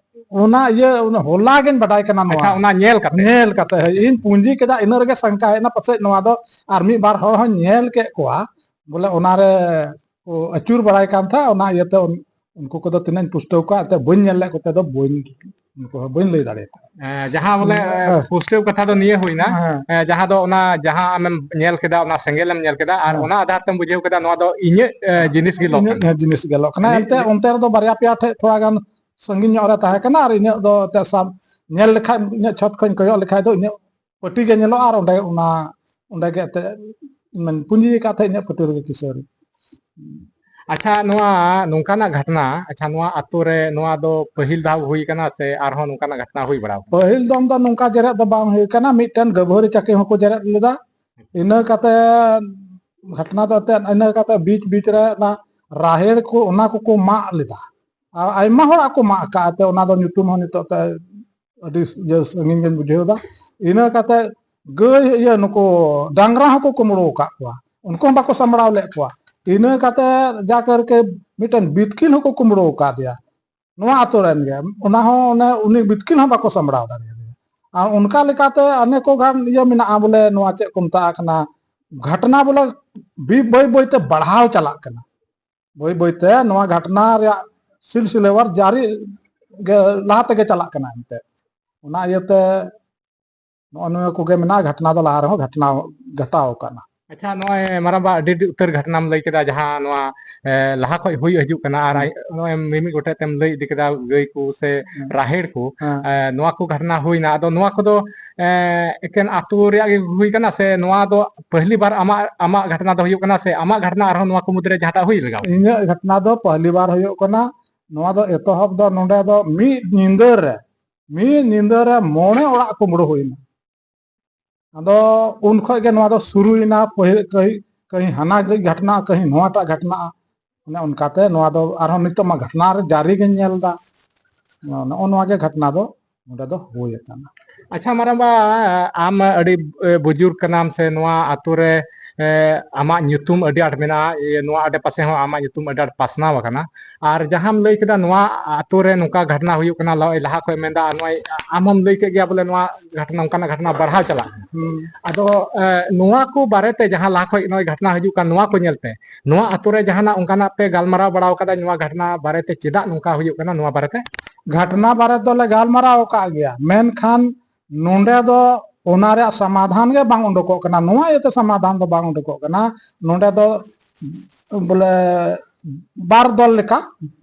ᱚᱱᱟ ᱤᱭᱟᱹ, ᱚᱱᱟ ᱦᱚᱞᱟ ᱜᱮᱧ ᱵᱟᱰᱟᱭ ᱠᱟᱱᱟ ᱱᱚᱣᱟ᱾ ᱟᱪᱪᱷᱟ, ᱚᱱᱟ ᱧᱮᱞ ᱠᱟᱛᱮ? ᱧᱮᱞ ᱠᱟᱛᱮ, ᱦᱳᱭ, ᱤᱧ ᱯᱩᱸᱡᱤ ᱠᱮᱫᱟ, ᱤᱱᱟᱹ ᱨᱮᱜᱮ ᱥᱚᱝᱠᱟ ᱦᱮᱡ ᱮᱱᱟ, ᱯᱟᱥᱮᱡ ᱱᱚᱣᱟ ᱫᱚ ᱟᱨ ᱢᱤᱫ ᱵᱟᱨ ᱦᱚᱲ ᱦᱚᱸᱧ ᱧᱮᱞ ᱠᱮᱫ ᱠᱚᱣᱟ, ᱵᱚᱞᱮ ᱚᱱᱟᱨᱮ ᱠᱚ ᱟᱹᱪᱩᱨ ᱵᱟᱲᱟᱭ ᱠᱟᱱ ᱛᱟᱦᱮᱸᱫ, ᱚᱱᱟ ᱤᱭᱟᱹᱛᱮ ᱩᱱ-, ᱩᱱᱠᱩ ᱠᱚᱫᱚ ᱛᱤᱱᱟᱹᱜ ᱤᱧ ᱯᱩᱥᱴᱟᱹᱣ ᱠᱚᱣᱟ, ᱮᱱᱛᱮᱫ ᱵᱟᱹᱧ ᱧᱮᱞ ᱞᱮᱫ ᱠᱚᱛᱮ ᱫᱚ ᱵᱟᱹᱧ, ᱩᱱᱠᱩ ᱦᱚᱸ ᱵᱟᱹᱧ ᱞᱟᱹᱭ ᱫᱟᱲᱮᱭᱟᱠᱚᱣᱟ᱾ ᱦᱮᱸ, ᱡᱟᱦᱟᱸ ᱵᱚᱞᱮ, ᱦᱮᱸ᱾ ᱯᱩᱥᱴᱟᱹᱣ ᱠᱟᱛᱷᱟ ᱫᱚ ᱱᱤᱭᱟᱹ ᱦᱩᱭᱱᱟ, ᱦᱮᱸ᱾ ᱮ, ᱡᱟᱦᱟᱸ ᱫᱚ ᱚᱱᱟ ᱡᱟᱦᱟᱸ ᱟᱢᱮᱢ ᱧᱮᱞ ᱠᱮᱫᱟ, ᱚᱱᱟ ᱥᱮᱸᱜᱮᱞ ᱮᱢ ᱧᱮᱞ ᱠᱮᱫᱟ, ᱟᱨ ᱦᱮᱸ᱾ ᱚᱱᱟ ᱟᱫᱷᱟᱨ ᱛᱮᱢ ᱵᱩᱡᱷᱟᱹᱣ ᱠᱮᱫᱟ ᱱᱚᱣᱟ ᱫᱚ ᱤᱧᱟᱹᱜ, ᱮ, ᱡᱤᱱᱤᱥ ᱜᱮ ᱞᱚ ᱤᱧᱟᱹᱜ ᱠᱟᱱᱟ᱾ ᱡᱤᱱᱤᱥ ᱜᱮ ᱞᱚ ᱠᱟᱱᱟ᱾ ᱤᱧᱟᱹᱜ ᱮᱱᱛᱮ ᱡᱤᱱᱤᱥ ᱚᱱᱛᱮ ᱨᱮᱫᱚ ᱵᱟᱨᱭᱟ ᱯᱮᱭᱟ ᱴᱷᱮᱡ ᱛᱷᱚᱲᱟ ᱜᱟᱱ ᱥᱟᱺᱜᱤᱧ ᱧᱚᱜ ᱨᱮ ᱛᱟᱦᱮᱸ ᱠᱟᱱᱟ, ᱟᱨ ᱤᱧᱟᱹᱜ ᱫᱚ ᱮᱱᱛᱮ ᱥᱟᱵ ᱧᱮᱞ ᱞᱮᱠᱷᱟᱡ, ᱤᱧᱟᱹᱜ ᱪᱷᱚᱛ ᱠᱷᱚᱡ ᱤᱧ ᱠᱚᱭᱚᱜ ᱞᱮᱠᱷᱟᱡ ᱫᱚ ᱤᱧᱟᱹᱜ ᱯᱟᱹᱴᱤ ᱜᱮ ᱧᱮᱞᱚᱜᱼᱟ, ᱟᱨ ᱚᱸᱰᱮ ᱚᱱᱟ, ᱚᱸᱰᱮ ᱜᱮ ᱮᱱᱛᱮ ᱤᱧ ᱯᱩᱸᱡᱤ ᱟᱠᱟᱫ ᱛᱟᱦᱮᱸᱫ ᱤᱧᱟᱹᱜ ᱯᱟᱹᱴᱤ ᱨᱮᱜᱮ ᱠᱤᱥᱟᱹᱨᱤ᱾ ᱟᱪᱪᱷᱟ, ᱱᱚᱣᱟ ᱱᱚᱝᱠᱟᱱᱟᱜ ᱜᱷᱚᱴᱱᱟ, ᱟᱪᱪᱷᱟ, ᱱᱚᱣᱟ ᱟᱛᱳ ᱨᱮ ᱱᱚᱣᱟ ᱫᱚ ᱯᱟᱹᱦᱤᱞ ᱫᱷᱟᱣ ᱦᱩᱭ ᱠᱟᱱᱟ ᱥᱮ ᱟᱨᱦᱚᱸ ᱱᱚᱝᱠᱟᱱᱟᱜ ᱜᱷᱚᱴᱱᱟ ᱦᱩᱭ ᱵᱟᱲᱟ ᱟᱠᱟᱱᱟ? ᱯᱟᱹᱦᱤᱞ ᱫᱚ ᱚᱱᱠᱟ ᱱᱚᱝᱠᱟ ᱡᱮᱨᱮᱫ ᱫᱚ ᱵᱟᱝ ᱦᱩᱭ ᱠᱟᱱᱟ, ᱢᱤᱫᱴᱮᱱ ᱜᱟᱹᱵᱷᱟᱹᱨᱤ ᱪᱟᱹᱠᱤ ᱦᱚᱸᱠᱚ ᱡᱮᱨᱮᱫ ᱞᱮᱫᱟ᱾ ᱤᱱᱟᱹ ᱠᱟᱛᱮ ᱜᱷᱚᱴᱱᱟ ᱫᱚ ᱮᱱᱛᱮᱫ, ᱤᱱᱟᱹ ᱠᱟᱛᱮ ᱵᱤᱪ ᱵᱤᱪ ᱨᱮ ᱚᱱᱟ ᱨᱟᱦᱮᱲ ᱠᱚ, ᱚᱱᱟ ᱠᱚᱠᱚ ᱢᱟᱜ ᱞᱮᱫᱟ᱾ ᱟᱨ ᱟᱭᱢᱟ ᱦᱚᱲᱟᱜ ᱠᱚ ᱢᱟᱜ ᱟᱠᱟᱫ ᱛᱮ, ᱚᱱᱟ ᱫᱚ ᱧᱩᱛᱩᱢ ᱦᱚᱸ ᱱᱤᱛᱚᱜ ᱛᱮ ᱟᱹᱰᱤ ᱤᱭᱟᱹ ᱥᱟᱺᱜᱤᱧ ᱜᱮᱧ ᱵᱩᱡᱷᱟᱹᱣ ᱮᱫᱟ᱾ ᱤᱱᱟᱹ ᱠᱟᱛᱮ ᱜᱟᱹᱭ, ᱤᱭᱟᱹ, ᱱᱩᱠᱩ ᱰᱟᱝᱨᱟ ᱦᱚᱸᱠᱚ ᱠᱩᱢᱵᱽᱲᱩ ᱟᱠᱟᱫ ᱠᱚᱣᱟ, ᱩᱱᱠᱩ ᱦᱚᱸ ᱵᱟᱠᱚ ᱥᱟᱢᱵᱲᱟᱣ ᱞᱮᱫ ᱠᱚᱣᱟ᱾ ᱤᱱᱟᱹ ᱠᱟᱛᱮ ᱡᱟ ᱠᱟᱨᱠᱮ ᱢᱤᱫᱴᱮᱱ ᱵᱤᱛᱠᱤᱞ ᱦᱚᱸᱠᱚ ᱠᱩᱢᱵᱽᱲᱩ ᱟᱠᱟᱫᱮᱭᱟ, ᱱᱚᱣᱟ ᱟᱛᱳ ᱨᱮᱱ ᱜᱮ᱾ ᱚᱱᱟ ᱦᱚᱸ ᱚᱱᱮ ᱩᱱᱤ ᱵᱤᱛᱠᱤᱞ ᱦᱚᱸ ᱵᱟᱠᱚ ᱥᱟᱢᱵᱲᱟᱣ ᱫᱟᱲᱮᱭᱟᱫᱮᱭᱟ᱾ ᱟᱨ ᱚᱱᱠᱟ ᱞᱮᱠᱟᱛᱮ ᱚᱱᱮᱠ ᱜᱟᱱ ᱤᱭᱟᱹ ᱢᱮᱱᱟᱜᱼᱟ, ᱵᱚᱞᱮ ᱱᱚᱣᱟ ᱪᱮᱫ ᱠᱚ ᱢᱮᱛᱟᱜ ᱠᱟᱱᱟ, ᱜᱷᱚᱴᱱᱟ ᱵᱚᱞᱮ ᱵᱤ-, ᱵᱟᱹᱭ ᱵᱟᱹᱭ ᱛᱮ ᱵᱟᱲᱦᱟᱣ ᱪᱟᱞᱟᱜ ᱠᱟᱱᱟ᱾ ᱵᱟᱹᱭ ᱵᱟᱹᱭ ᱛᱮ ᱱᱚᱣᱟ ᱜᱷᱚᱴᱱᱟ ᱨᱮᱭᱟᱜ ᱥᱤᱞᱥᱤᱞᱮᱣᱟᱨ ᱡᱟᱹᱨᱤ ᱜᱮ ᱞᱟᱦᱟ ᱛᱮᱜᱮ ᱪᱟᱞᱟᱜ ᱠᱟᱱᱟ ᱮᱱᱛᱮ᱾ ᱚᱱᱟ ᱤᱭᱟᱹᱛᱮ ᱱᱚᱜᱼᱚ ᱱᱚᱣᱟ ᱠᱚᱜᱮ ᱢᱮᱱᱟᱜᱼᱟ, ᱜᱷᱟᱴᱱᱟ ᱫᱚ ᱞᱟᱦᱟ ᱨᱮᱦᱚᱸ ᱜᱷᱟᱴᱱᱟ ᱜᱷᱟᱴᱟᱣ ᱟᱠᱟᱱᱟ᱾ ᱟᱪᱪᱷᱟ, ᱱᱚᱜᱼᱚᱭ ᱢᱟᱨᱟᱝᱵᱟ ᱟᱹᱰᱤ ᱟᱹᱰᱤ ᱩᱛᱟᱹᱨ ᱜᱷᱟᱴᱱᱟᱢ ᱞᱟᱹᱭ ᱠᱮᱫᱟ, ᱡᱟᱦᱟᱸ ᱱᱚᱣᱟ ᱮ, ᱞᱟᱦᱟ ᱠᱷᱚᱡ ᱦᱩᱭ ᱦᱤᱡᱩᱜ ᱠᱟᱱᱟ, ᱟᱨ ᱦᱮᱸ᱾ ᱟᱭ-, ᱱᱚᱜᱼᱚᱭ ᱢᱤᱢᱤᱫ ᱜᱚᱴᱮᱡ ᱛᱮᱢ ᱞᱟᱹᱭ ᱤᱫᱤ ᱠᱮᱫᱟ ᱜᱟᱹᱭ ᱠᱚ ᱥᱮ ᱦᱮᱸ᱾ ᱨᱟᱦᱮᱲ ᱠᱚ, ᱦᱮᱸ᱾ ᱮ, ᱱᱚᱣᱟ ᱠᱚ ᱜᱷᱟᱴᱱᱟ ᱦᱩᱭᱱᱟ, ᱟᱫᱚ ᱱᱚᱣᱟ ᱠᱚᱫᱚ ᱮ, ᱮᱠᱮᱱ ᱟᱛᱳ ᱨᱮᱭᱟᱜ ᱜᱮ ᱦᱩᱭ ᱠᱟᱱᱟ ᱥᱮ ᱱᱚᱣᱟ ᱫᱚ ᱯᱟᱹᱦᱞᱤ ᱵᱟᱨ ᱟᱢᱟᱜ, ᱟᱢᱟᱜ ᱜᱷᱟᱴᱱᱟ ᱫᱚ ᱦᱩᱭᱩᱜ ᱠᱟᱱᱟ ᱥᱮ ᱟᱢᱟᱜ ᱜᱷᱟᱴᱱᱟ ᱟᱨᱦᱚᱸ ᱱᱚᱣᱟ ᱠᱚ ᱢᱩᱫᱽᱨᱮ ᱡᱟᱦᱟᱸᱴᱟᱜ ᱦᱩᱭ ᱞᱮᱜᱟ? ᱤᱧᱟᱹᱜ ᱜᱷᱟᱴᱱᱟ ᱫᱚ ᱯᱟᱹᱦᱞᱤ ᱵᱟᱨ ᱦᱩᱭᱩᱜ ᱠᱟᱱᱟ᱾ ᱱᱚᱣᱟ ᱫᱚ ᱮᱛᱚᱦᱚᱵ ᱫᱚ ᱱᱚᱰᱮ ᱫᱚ ᱢᱤᱫ ᱧᱤᱫᱟᱹ ᱨᱮ, ᱢᱤᱫ ᱧᱤᱫᱟᱹ ᱨᱮ ᱢᱚᱬᱮ ᱚᱲᱟᱜ ᱠᱩᱢᱵᱽᱲᱩ ᱦᱩᱭᱱᱟ᱾ ᱟᱫᱚ ᱩᱱ ᱠᱷᱚᱡ ᱜᱮ ᱱᱚᱣᱟ ᱫᱚ ᱥᱩᱨᱩᱭᱮᱱᱟ, ᱯᱟᱹᱦᱤᱞ ᱠᱟᱹᱦᱤ, ᱠᱟᱹᱦᱤ ᱦᱟᱱᱟ ᱜᱷᱟᱴᱱᱟ, ᱠᱟᱹᱦᱤ ᱱᱚᱣᱟᱴᱟᱜ ᱜᱷᱟᱴᱱᱟ᱾ ᱚᱱᱮ ᱚᱱᱠᱟᱛᱮ ᱱᱚᱣᱟ ᱫᱚ ᱟᱨᱦᱚᱸ ᱱᱤᱛᱚᱜ ᱢᱟ ᱜᱷᱟᱴᱱᱟ ᱨᱮ ᱡᱟᱹᱨᱤ ᱜᱤᱧ ᱧᱮᱞ ᱮᱫᱟ᱾ ᱱᱚᱜᱼᱚ ᱱᱚᱣᱟ ᱜᱮ ᱜᱷᱟᱴᱱᱟ ᱫᱚ ᱱᱚᱰᱮ ᱫᱚ ᱦᱩᱭ ᱟᱠᱟᱱᱟ᱾ ᱟᱪᱪᱷᱟ ᱢᱟᱨᱟᱝᱵᱟ, ᱟᱢ ᱟᱹᱰᱤ, ᱮ, ᱵᱩᱡᱩᱨ ᱠᱟᱱᱟᱢ ᱥᱮ ᱱᱚᱣᱟ ᱟᱛᱳ ᱨᱮ, ᱮ, ᱟᱢᱟᱜ ᱧᱩᱛᱩᱢ ᱟᱹᱰᱤ ᱟᱸᱴ ᱢᱮᱱᱟᱜᱼᱟ, ᱤᱭᱟᱹ, ᱱᱚᱣᱟ ᱟᱰᱮ ᱯᱟᱥᱮ ᱦᱚᱸ ᱟᱢᱟᱜ ᱧᱩᱛᱩᱢ ᱟᱹᱰᱤ ᱟᱸᱴ ᱯᱟᱥᱱᱟᱣ ᱟᱠᱟᱱᱟ, ᱟᱨ ᱡᱟᱦᱟᱸᱢ ᱞᱟᱹᱭ ᱠᱮᱫᱟ ᱱᱚᱣᱟ ᱟᱛᱳ ᱨᱮ ᱱᱚᱝᱠᱟ ᱜᱷᱟᱴᱱᱟ ᱦᱩᱭᱩᱜ ᱠᱟᱱᱟ, ᱞᱟ-, ᱞᱟᱦᱟ ᱠᱷᱚᱡ ᱢᱮᱱᱫᱟ, ᱟᱨ ᱱᱚᱜᱼᱚᱭ ᱟᱢ ᱦᱚᱸᱢ ᱞᱟᱹᱭ ᱠᱮᱫ ᱜᱮᱭᱟ ᱵᱚᱞᱮ ᱱᱚᱣᱟ ᱜᱷᱟᱴᱱᱟ, ᱚᱱᱠᱟᱱᱟᱜ ᱜᱷᱟᱴᱱᱟ ᱵᱟᱲᱦᱟᱣ ᱪᱟᱞᱟᱜ ᱠᱟᱱᱟ᱾ ᱦᱩᱸ᱾ ᱟᱫᱚ, ᱮ, ᱱᱚᱣᱟ ᱠᱚ ᱵᱟᱨᱮᱛᱮ ᱡᱟᱦᱟᱸ ᱞᱟᱦᱟ ᱠᱷᱚᱡ ᱱᱚᱜᱼᱚᱭ ᱜᱷᱟᱴᱱᱟ ᱦᱤᱡᱩᱜ ᱠᱟᱱ, ᱱᱚᱣᱟ ᱠᱚ ᱧᱮᱞᱛᱮ ᱱᱚᱣᱟ ᱟᱛᱳ ᱨᱮ ᱡᱟᱦᱟᱱᱟᱜ ᱚᱱᱠᱟᱱᱟᱜ ᱯᱮ ᱜᱟᱞᱢᱟᱨᱟᱣ ᱵᱟᱲᱟᱣ ᱠᱟᱫᱟ ᱱᱚᱣᱟ ᱜᱷᱟᱴᱱᱟ ᱵᱟᱨᱮᱛᱮ, ᱪᱮᱫᱟᱜ ᱱᱚᱝᱠᱟ ᱦᱩᱭᱩᱜ ᱠᱟᱱᱟ, ᱱᱚᱣᱟ ᱵᱟᱨᱮᱛᱮ? ᱜᱷᱟᱴᱱᱟ ᱵᱟᱨᱮ ᱫᱚᱞᱮ ᱜᱟᱞᱢᱟᱨᱟᱣ ᱟᱠᱟᱫ ᱜᱮᱭᱟ, ᱢᱮᱱᱠᱷᱟᱱ ᱱᱚᱰᱮ ᱫᱚ ᱚᱱᱟ ᱨᱮᱭᱟᱜ ᱥᱚᱢᱟᱫᱷᱟᱱ ᱜᱮ ᱵᱟᱝ ᱩᱰᱩᱠᱚᱜ ᱠᱟᱱᱟ᱾ ᱱᱚᱣᱟ ᱤᱭᱟᱹᱛᱮ ᱥᱚᱢᱟᱫᱷᱟᱱ ᱫᱚ ᱵᱟᱝ ᱩᱰᱩᱠᱚᱜ ᱠᱟᱱᱟ᱾ ᱱᱚᱰᱮ ᱫᱚ ᱵᱚᱞᱮ ᱵᱟᱨ ᱫᱚᱞ ᱞᱮᱠᱟ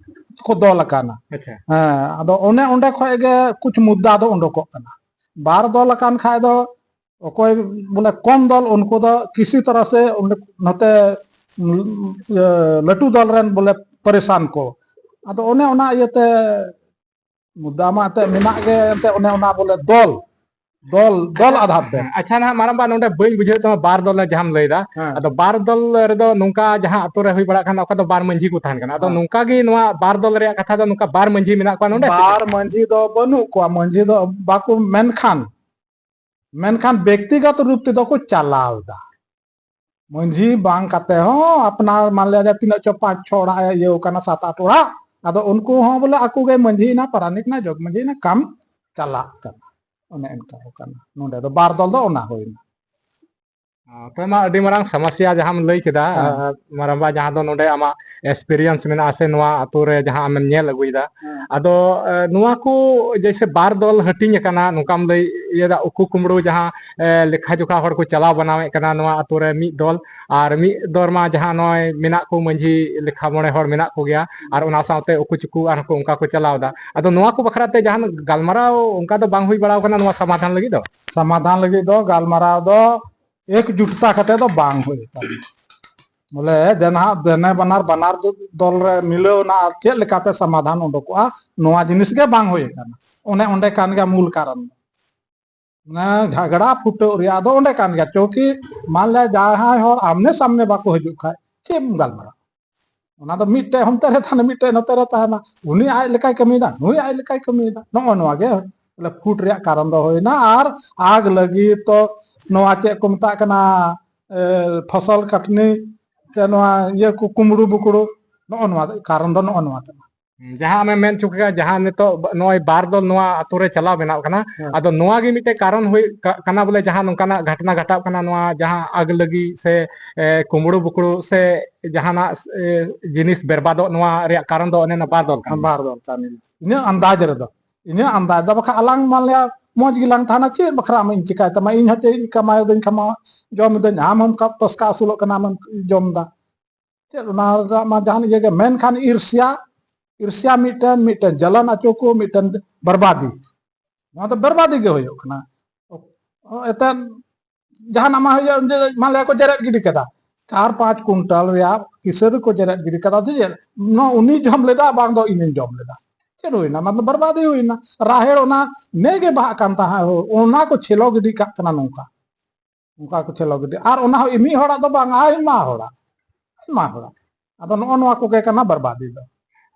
ᱠᱚ ᱫᱚᱞ ᱟᱠᱟᱱᱟ᱾ ᱟᱪᱪᱷᱟ᱾ ᱦᱮᱸ, ᱟᱫᱚ ᱚᱱᱮ ᱚᱸᱰᱮ ᱠᱷᱚᱡ ᱜᱮ ᱠᱩᱪ ᱢᱩᱫᱽᱫᱟ ᱫᱚ ᱩᱰᱩᱠᱚᱜ ᱠᱟᱱᱟ᱾ ᱵᱟᱨ ᱫᱚᱞ ᱟᱠᱟᱱ ᱠᱷᱟᱡ ᱫᱚ ᱚᱠᱚᱭ ᱵᱚᱞᱮ ᱠᱚᱢ ᱫᱚᱞ, ᱩᱱᱠᱩ ᱫᱚ ᱠᱤᱥᱤ ᱛᱚᱨᱟ ᱥᱮ ᱚᱸᱰᱮ ᱱᱚᱛᱮ, ᱤᱭᱟᱹ, ᱞᱟᱹᱴᱩ ᱫᱚᱞ ᱨᱮᱱ ᱵᱚᱞᱮ ᱯᱟᱨᱤᱥᱟᱱ ᱠᱚ᱾ ᱟᱫᱚ ᱚᱱᱮ ᱚᱱᱟ ᱤᱭᱟᱹᱛᱮ ᱢᱩᱫᱽᱫᱟ ᱢᱟ ᱮᱱᱛᱮᱫ ᱢᱮᱱᱟᱜ ᱜᱮ, ᱮᱱᱛᱮᱫ ᱚᱱᱮ ᱚᱱᱟ ᱵᱚᱞᱮ ᱫᱚᱞ, ᱫᱚᱞ, ᱫᱚᱞ ᱟᱪᱪᱷᱟ, ᱟᱫᱷᱟᱨ ᱛᱮ᱾ ᱦᱮᱸ, ᱟᱪᱪᱷᱟ, ᱱᱟᱦᱟᱜ ᱢᱟᱨᱟᱝᱵᱟ, ᱱᱚᱰᱮ ᱵᱟᱹᱧ ᱵᱩᱡᱷᱟᱹᱣ ᱛᱟᱢᱟ, ᱵᱟᱨ ᱫᱚᱞ ᱨᱮ ᱡᱟᱦᱟᱸᱢ ᱞᱟᱹᱭᱫᱟ, ᱦᱮᱸ᱾ ᱟᱫᱚ ᱵᱟᱨ ᱫᱚᱞ ᱨᱮᱫᱚ ᱱᱚᱝᱠᱟ ᱡᱟᱦᱟᱸ ᱟᱛᱳ ᱨᱮ ᱦᱩᱭ ᱵᱟᱲᱟᱜ ᱠᱟᱱᱟ, ᱚᱠᱟ ᱫᱚ ᱵᱟᱨ ᱢᱟᱹᱡᱷᱤ ᱠᱚ ᱛᱟᱦᱮᱱ ᱠᱟᱱᱟ, ᱟᱫᱚ ᱦᱮᱸ᱾ ᱱᱚᱝᱠᱟ ᱜᱮ ᱱᱚᱣᱟ ᱵᱟᱨ ᱫᱚᱞ ᱨᱮᱭᱟᱜ ᱠᱟᱛᱷᱟ ᱫᱚ ᱱᱚᱝᱠᱟ ᱵᱟᱨ ᱢᱟᱹᱡᱷᱤ ᱢᱮᱱᱟᱜ ᱠᱚᱣᱟ ᱱᱚᱰᱮ ᱥᱮ ᱵᱟᱨ ᱪᱮᱫ? ᱢᱟᱹᱡᱷᱤ ᱫᱚ ᱵᱟᱹᱱᱩᱜ ᱠᱚᱣᱟ, ᱢᱟᱹᱡᱷᱤ ᱫᱚ ᱵᱟᱠᱚ, ᱢᱮᱱᱠᱷᱟᱱ, ᱢᱮᱱᱠᱷᱟᱱ ᱵᱮᱠᱛᱤᱜᱚᱛ ᱨᱩᱯ ᱛᱮᱫᱚ ᱠᱚ ᱪᱟᱞᱟᱣ ᱮᱫᱟ᱾ ᱢᱟᱹᱡᱷᱤ ᱵᱟᱝ ᱠᱟᱛᱮ ᱦᱚᱸ ᱟᱯᱱᱟᱨ ᱢᱟᱱ ᱞᱤᱭᱟ ᱡᱮ ᱛᱤᱱᱟᱹᱜ ᱪᱚ ᱯᱟᱸᱪ ᱪᱷᱚ ᱚᱲᱟᱜ ᱮ ᱤᱭᱟᱹ ᱠᱟᱱᱟ, ᱥᱟᱛ ᱟᱴ ᱚᱲᱟᱜ, ᱟᱫᱚ ᱩᱱᱠᱩ ᱦᱚᱸ ᱵᱚᱞᱮ ᱟᱠᱚ ᱜᱮ ᱢᱟᱹᱡᱷᱤ ᱮᱱᱟ, ᱯᱟᱨᱟᱱᱤᱠ ᱮᱱᱟ, ᱡᱚᱜᱽ ᱢᱟᱹᱡᱷᱤ ᱮᱱᱟ, ᱠᱟᱢ ᱪᱟᱞᱟᱜ ᱠᱟᱱᱟ᱾ ᱚᱱᱮ ᱚᱱᱠᱟ ᱠᱟᱱᱟ᱾ ᱱᱚᱰᱮ ᱫᱚ ᱵᱟᱨ ᱫᱚᱞ ᱫᱚ ᱚᱱᱟ ᱦᱩᱭᱱᱟ᱾ ᱛᱚᱵᱮ ᱢᱟ ᱟᱹᱰᱤ ᱢᱟᱨᱟᱝ ᱥᱚᱢᱚᱥᱥᱟ ᱡᱟᱦᱟᱸᱢ ᱞᱟᱹᱭ ᱠᱮᱫᱟ, ᱦᱮᱸ᱾ ᱢᱟᱨᱟᱢᱵᱟ, ᱡᱟᱦᱟᱸ ᱫᱚ ᱱᱚᱰᱮ ᱟᱢᱟᱜ ᱮᱠᱥᱯᱮᱨᱤᱭᱮᱱᱥ ᱢᱮᱱᱟᱜᱼᱟ ᱥᱮ ᱱᱚᱣᱟ ᱟᱛᱳ ᱨᱮ ᱡᱟᱦᱟᱸ ᱟᱢᱮᱢ ᱧᱮᱞ ᱟᱹᱜᱩᱭᱮᱫᱟ, ᱦᱮᱸ᱾ ᱟᱫᱚ ᱱᱚᱣᱟ ᱠᱚ ᱡᱮᱭᱥᱮ ᱵᱟᱨ ᱫᱚᱞ ᱦᱟᱹᱴᱤᱧ ᱟᱠᱟᱱᱟ, ᱱᱚᱝᱠᱟᱢ ᱞᱟᱹᱭ ᱤᱭᱟᱹᱫᱟ, ᱩᱠᱩ ᱠᱩᱢᱵᱽᱲᱩ ᱡᱟᱦᱟᱸ ᱞᱮᱠᱷᱟ ᱡᱚᱠᱷᱟ ᱦᱚᱲ ᱠᱚ ᱪᱟᱞᱟᱣ ᱵᱮᱱᱟᱣᱮᱫ ᱠᱟᱱᱟ ᱱᱚᱣᱟ ᱟᱛᱳ ᱨᱮ ᱢᱤᱫ ᱫᱚᱞ, ᱟᱨ ᱢᱤᱫ ᱫᱚᱞ ᱢᱟ ᱡᱟᱦᱟᱸ ᱱᱚᱜᱼᱚᱭ ᱢᱮᱱᱟᱜ ᱠᱚ ᱢᱟᱹᱡᱷᱤ ᱞᱮᱠᱷᱟ ᱢᱚᱬᱮ ᱦᱚᱲ ᱢᱮᱱᱟᱜ ᱠᱚᱜᱮᱭᱟ, ᱟᱨ ᱚᱱᱟ ᱥᱟᱶᱛᱮ ᱩᱠᱩ ᱪᱩᱠᱩ ᱟᱨᱦᱚᱸ ᱠᱚ ᱚᱱᱠᱟ ᱠᱚ ᱪᱟᱞᱟᱣ ᱮᱫᱟ᱾ ᱟᱫᱚ ᱱᱚᱣᱟ ᱠᱚ ᱵᱟᱠᱷᱨᱟ ᱛᱮ ᱡᱟᱦᱟᱱ ᱜᱟᱞᱢᱟᱨᱟᱣ ᱚᱱᱠᱟ ᱫᱚ ᱵᱟᱝ ᱦᱩᱭ ᱵᱟᱲᱟᱣ ᱠᱟᱱᱟ ᱱᱚᱣᱟ ᱥᱚᱢᱟᱫᱷᱟᱱ ᱞᱟᱹᱜᱤᱫ ᱫᱚ? ᱥᱚᱢᱟᱫᱷᱟᱱ ᱞᱟᱹᱜᱤᱫ ᱫᱚ ᱜᱟᱞᱢᱟᱨᱟᱣ ᱫᱚ ᱮᱠᱡᱩᱴᱛᱟ ᱠᱟᱛᱮ ᱫᱚ ᱵᱟᱝ ᱦᱩᱭ ᱟᱠᱟᱱᱟ᱾ ᱵᱚᱞᱮ ᱫᱮᱱ ᱦᱟᱸᱜ ᱫᱮᱱᱮ ᱵᱟᱱᱟᱨ, ᱵᱟᱱᱟᱨ ᱫᱚ ᱫᱚᱞ ᱨᱮ ᱢᱤᱞᱟᱹᱣ ᱮᱱᱟ ᱟᱨ ᱪᱮᱫ ᱞᱮᱠᱟᱛᱮ ᱥᱚᱢᱟᱫᱷᱟᱱ ᱩᱰᱩᱠᱚᱜᱼᱟ, ᱱᱚᱣᱟ ᱡᱤᱱᱤᱥ ᱜᱮ ᱵᱟᱝ ᱦᱩᱭ ᱟᱠᱟᱱᱟ᱾ ᱚᱱᱮ ᱚᱸᱰᱮ ᱠᱟᱱ ᱜᱮᱭᱟ ᱢᱩᱞ ᱠᱟᱨᱚᱱ ᱫᱚ᱾ ᱚᱱᱟ ᱡᱷᱟᱜᱽᱲᱟ ᱯᱷᱩᱴᱟᱹᱣ ᱨᱮᱭᱟᱜ ᱫᱚ ᱚᱸᱰᱮ ᱠᱟᱱ ᱜᱮᱭᱟ, ᱪᱩᱸᱠᱤ ᱢᱟᱱ ᱞᱮ ᱡᱟᱦᱟᱸᱭ ᱦᱚᱲ ᱟᱢᱱᱮ ᱥᱟᱢᱱᱮ ᱵᱟᱠᱚ ᱦᱤᱡᱩᱜ ᱠᱷᱟᱡ ᱪᱮᱫ ᱮᱢ ᱜᱟᱞᱢᱟᱨᱟᱣᱟ? ᱚᱱᱟ ᱫᱚ ᱢᱤᱫᱴᱮᱡ ᱦᱚᱱᱛᱮ ᱨᱮ ᱛᱟᱦᱮᱱᱟ, ᱢᱤᱫᱴᱮᱡ ᱱᱚᱛᱮ ᱨᱮ ᱛᱟᱦᱮᱱᱟ, ᱩᱱᱤ ᱟᱡ ᱞᱮᱠᱟᱭ ᱠᱟᱹᱢᱤᱭᱮᱫᱟ, ᱱᱩᱭ ᱟᱡ ᱞᱮᱠᱟᱭ ᱠᱟᱹᱢᱤᱭᱮᱫᱟ, ᱱᱚᱜᱼᱚ ᱱᱚᱣᱟ ᱜᱮ ᱵᱚᱞᱮ ᱯᱷᱩᱴ ᱨᱮᱭᱟᱜ ᱠᱟᱨᱚᱱ ᱫᱚ ᱦᱩᱭᱱᱟ᱾ ᱟᱨ ᱟᱜᱽ ᱞᱟᱹᱜᱤᱫ ᱛᱚ ᱱᱚᱣᱟ ᱪᱮᱫ ᱠᱚ ᱢᱮᱛᱟᱜ ᱠᱟᱱᱟ, ᱮ, ᱯᱷᱚᱥᱚᱞ ᱠᱟᱴᱱᱤ ᱥᱮ ᱱᱚᱣᱟ ᱤᱭᱟᱹ ᱠᱚ ᱠᱩᱢᱵᱽᱲᱩ ᱵᱩᱠᱲᱩ, ᱱᱚᱜᱼᱚ ᱱᱚᱣᱟ ᱠᱟᱨᱚᱱ ᱫᱚ ᱱᱚᱜᱼᱚ ᱱᱚᱣᱟ ᱠᱟᱱᱟ᱾ ᱡᱟᱦᱟᱸ ᱟᱢᱮᱢ ᱢᱮᱱ ᱦᱚᱪᱚ ᱠᱮᱫᱟ, ᱡᱟᱦᱟᱸ ᱱᱤᱛᱚᱜ ᱱᱚᱜᱼᱚᱭ ᱵᱟᱨ ᱫᱚᱞ ᱱᱚᱣᱟ ᱟᱛᱳ ᱨᱮ ᱪᱟᱞᱟᱣ ᱵᱮᱱᱟᱣ ᱠᱟᱱᱟ, ᱦᱮᱸ᱾ ᱟᱫᱚ ᱱᱚᱣᱟ ᱜᱮ ᱢᱤᱫᱴᱮᱡ ᱠᱟᱨᱚᱱ ᱦᱩᱭᱩᱜ ᱠᱟ-, ᱠᱟᱱᱟ ᱵᱚᱞᱮ, ᱡᱟᱦᱟᱸ ᱱᱚᱝᱠᱟᱱᱟᱜ ᱜᱷᱚᱴᱱᱟ ᱜᱷᱚᱴᱟᱣ ᱠᱟᱱᱟ, ᱱᱚᱣᱟ ᱡᱟᱦᱟᱸ ᱟᱜᱽ ᱞᱟᱹᱜᱤ ᱥᱮ, ᱮ, ᱠᱩᱢᱵᱽᱲᱩ ᱵᱩᱠᱲᱩ ᱥᱮ ᱡᱟᱦᱟᱱᱟᱜ, ᱮ, ᱡᱤᱱᱤᱥ ᱵᱮᱨᱵᱟᱫᱚᱜ ᱱᱚᱣᱟ ᱨᱮᱭᱟᱜ ᱠᱟᱨᱚᱱ ᱫᱚ ᱚᱱᱮ ᱚᱱᱟ ᱵᱟᱨ ᱫᱚᱞ ᱠᱟᱱᱟ᱾ ᱵᱟᱨ ᱫᱚᱞ ᱠᱟᱱ ᱜᱮᱭᱟ᱾ ᱤᱧᱟᱹᱜ ᱟᱱᱫᱟᱡᱽ ᱨᱮᱫᱚ, ᱤᱧᱟᱹᱜ ᱟᱱᱫᱟᱡᱽ ᱫᱚ, ᱵᱟᱠᱷᱟᱱ ᱟᱞᱟᱝ ᱢᱟᱱ ᱞᱮᱭᱟ ᱢᱚᱡᱽ ᱜᱮᱞᱟᱝ ᱛᱟᱦᱮᱱᱟ, ᱪᱮᱫ ᱵᱟᱠᱷᱨᱟ ᱟᱢ ᱤᱧ ᱪᱤᱠᱟᱭ ᱛᱟᱢᱟ? ᱤᱧ ᱦᱚᱸ ᱪᱮᱫ ᱤᱧ ᱠᱟᱢᱟᱣ, ᱡᱚᱢ ᱮᱫᱟᱹᱧ, ᱟᱢ ᱦᱚᱸᱢ ᱠᱟ-, ᱯᱟᱥᱠᱟ ᱟᱹᱥᱩᱞᱚᱜ ᱠᱟᱱᱟ, ᱟᱢᱮᱢ ᱡᱚᱢ ᱮᱫᱟ᱾ ᱪᱮᱫ ᱚᱱᱟ ᱨᱮᱭᱟᱜ ᱢᱟ ᱡᱟᱦᱟᱱ ᱤᱭᱟᱹ ᱜᱮ, ᱢᱮᱱᱠᱷᱟᱱ ᱤᱨᱥᱤᱭᱟ, ᱤᱨᱥᱤᱭᱟ ᱢᱤᱫᱴᱮᱱ, ᱢᱤᱫᱴᱮᱱ ᱡᱟᱞᱟᱱ ᱟᱪᱚ ᱠᱚ, ᱢᱤᱫᱴᱮᱱ ᱵᱟᱨᱵᱟᱫᱤ᱾ ᱱᱚᱣᱟ ᱫᱚ ᱵᱟᱨᱵᱟᱫᱤ ᱜᱮ ᱦᱩᱭᱩᱜ ᱠᱟᱱᱟ᱾ ᱮᱱᱛᱮᱫ ᱡᱟᱦᱟᱱᱟᱜ ᱢᱟ ᱦᱩᱭᱩᱜ, ᱡᱮ ᱢᱟᱱ ᱞᱮᱭᱟ ᱠᱚ ᱡᱮᱨᱮᱫ ᱜᱤᱰᱤ ᱠᱟᱫᱟ, ᱪᱟᱨ ᱯᱟᱸᱪ ᱠᱩᱱᱴᱟᱞ ᱨᱮᱭᱟᱜ ᱠᱤᱥᱟᱹᱨᱤ ᱠᱚ ᱡᱮᱨᱮᱫ ᱜᱤᱰᱤ ᱠᱟᱫᱟ, ᱥᱮ ᱪᱮᱫ? ᱱᱚᱣᱟ ᱩᱱᱤ ᱡᱚᱢ ᱞᱮᱫᱟ, ᱵᱟᱝ ᱫᱚ ᱤᱧᱤᱧ ᱡᱚᱢ ᱞᱮᱫᱟ? ᱪᱮᱫ ᱦᱩᱭᱱᱟ? ᱚᱱᱟ ᱫᱚ ᱵᱟᱨᱵᱟᱫᱤ ᱦᱩᱭᱱᱟ᱾ ᱨᱟᱦᱮᱲ ᱚᱱᱟ ᱱᱮ ᱜᱮ ᱵᱟᱦᱟᱜ ᱠᱟᱱ ᱛᱟᱦᱮᱸᱫ, ᱚᱱᱟ ᱠᱚ ᱪᱷᱮᱞᱚ ᱜᱤᱰᱤ ᱠᱟᱜ ᱠᱟᱱᱟ ᱱᱚᱝᱠᱟ᱾ ᱚᱱᱠᱟ ᱠᱚ ᱪᱷᱮᱞᱚ ᱜᱤᱰᱤ, ᱟᱨ ᱚᱱᱟ ᱦᱚᱸ ᱢᱤᱫ ᱦᱚᱲᱟᱜ ᱫᱚ ᱵᱟᱝ, ᱟᱭᱢᱟ ᱦᱚᱲᱟᱜ, ᱟᱭᱢᱟ ᱦᱚᱲᱟᱜ᱾ ᱟᱫᱚ ᱱᱚᱜᱼᱚ ᱱᱚᱣᱟ ᱠᱚᱜᱮ ᱠᱟᱱᱟ ᱵᱟᱨᱵᱟᱫᱤ ᱫᱚ᱾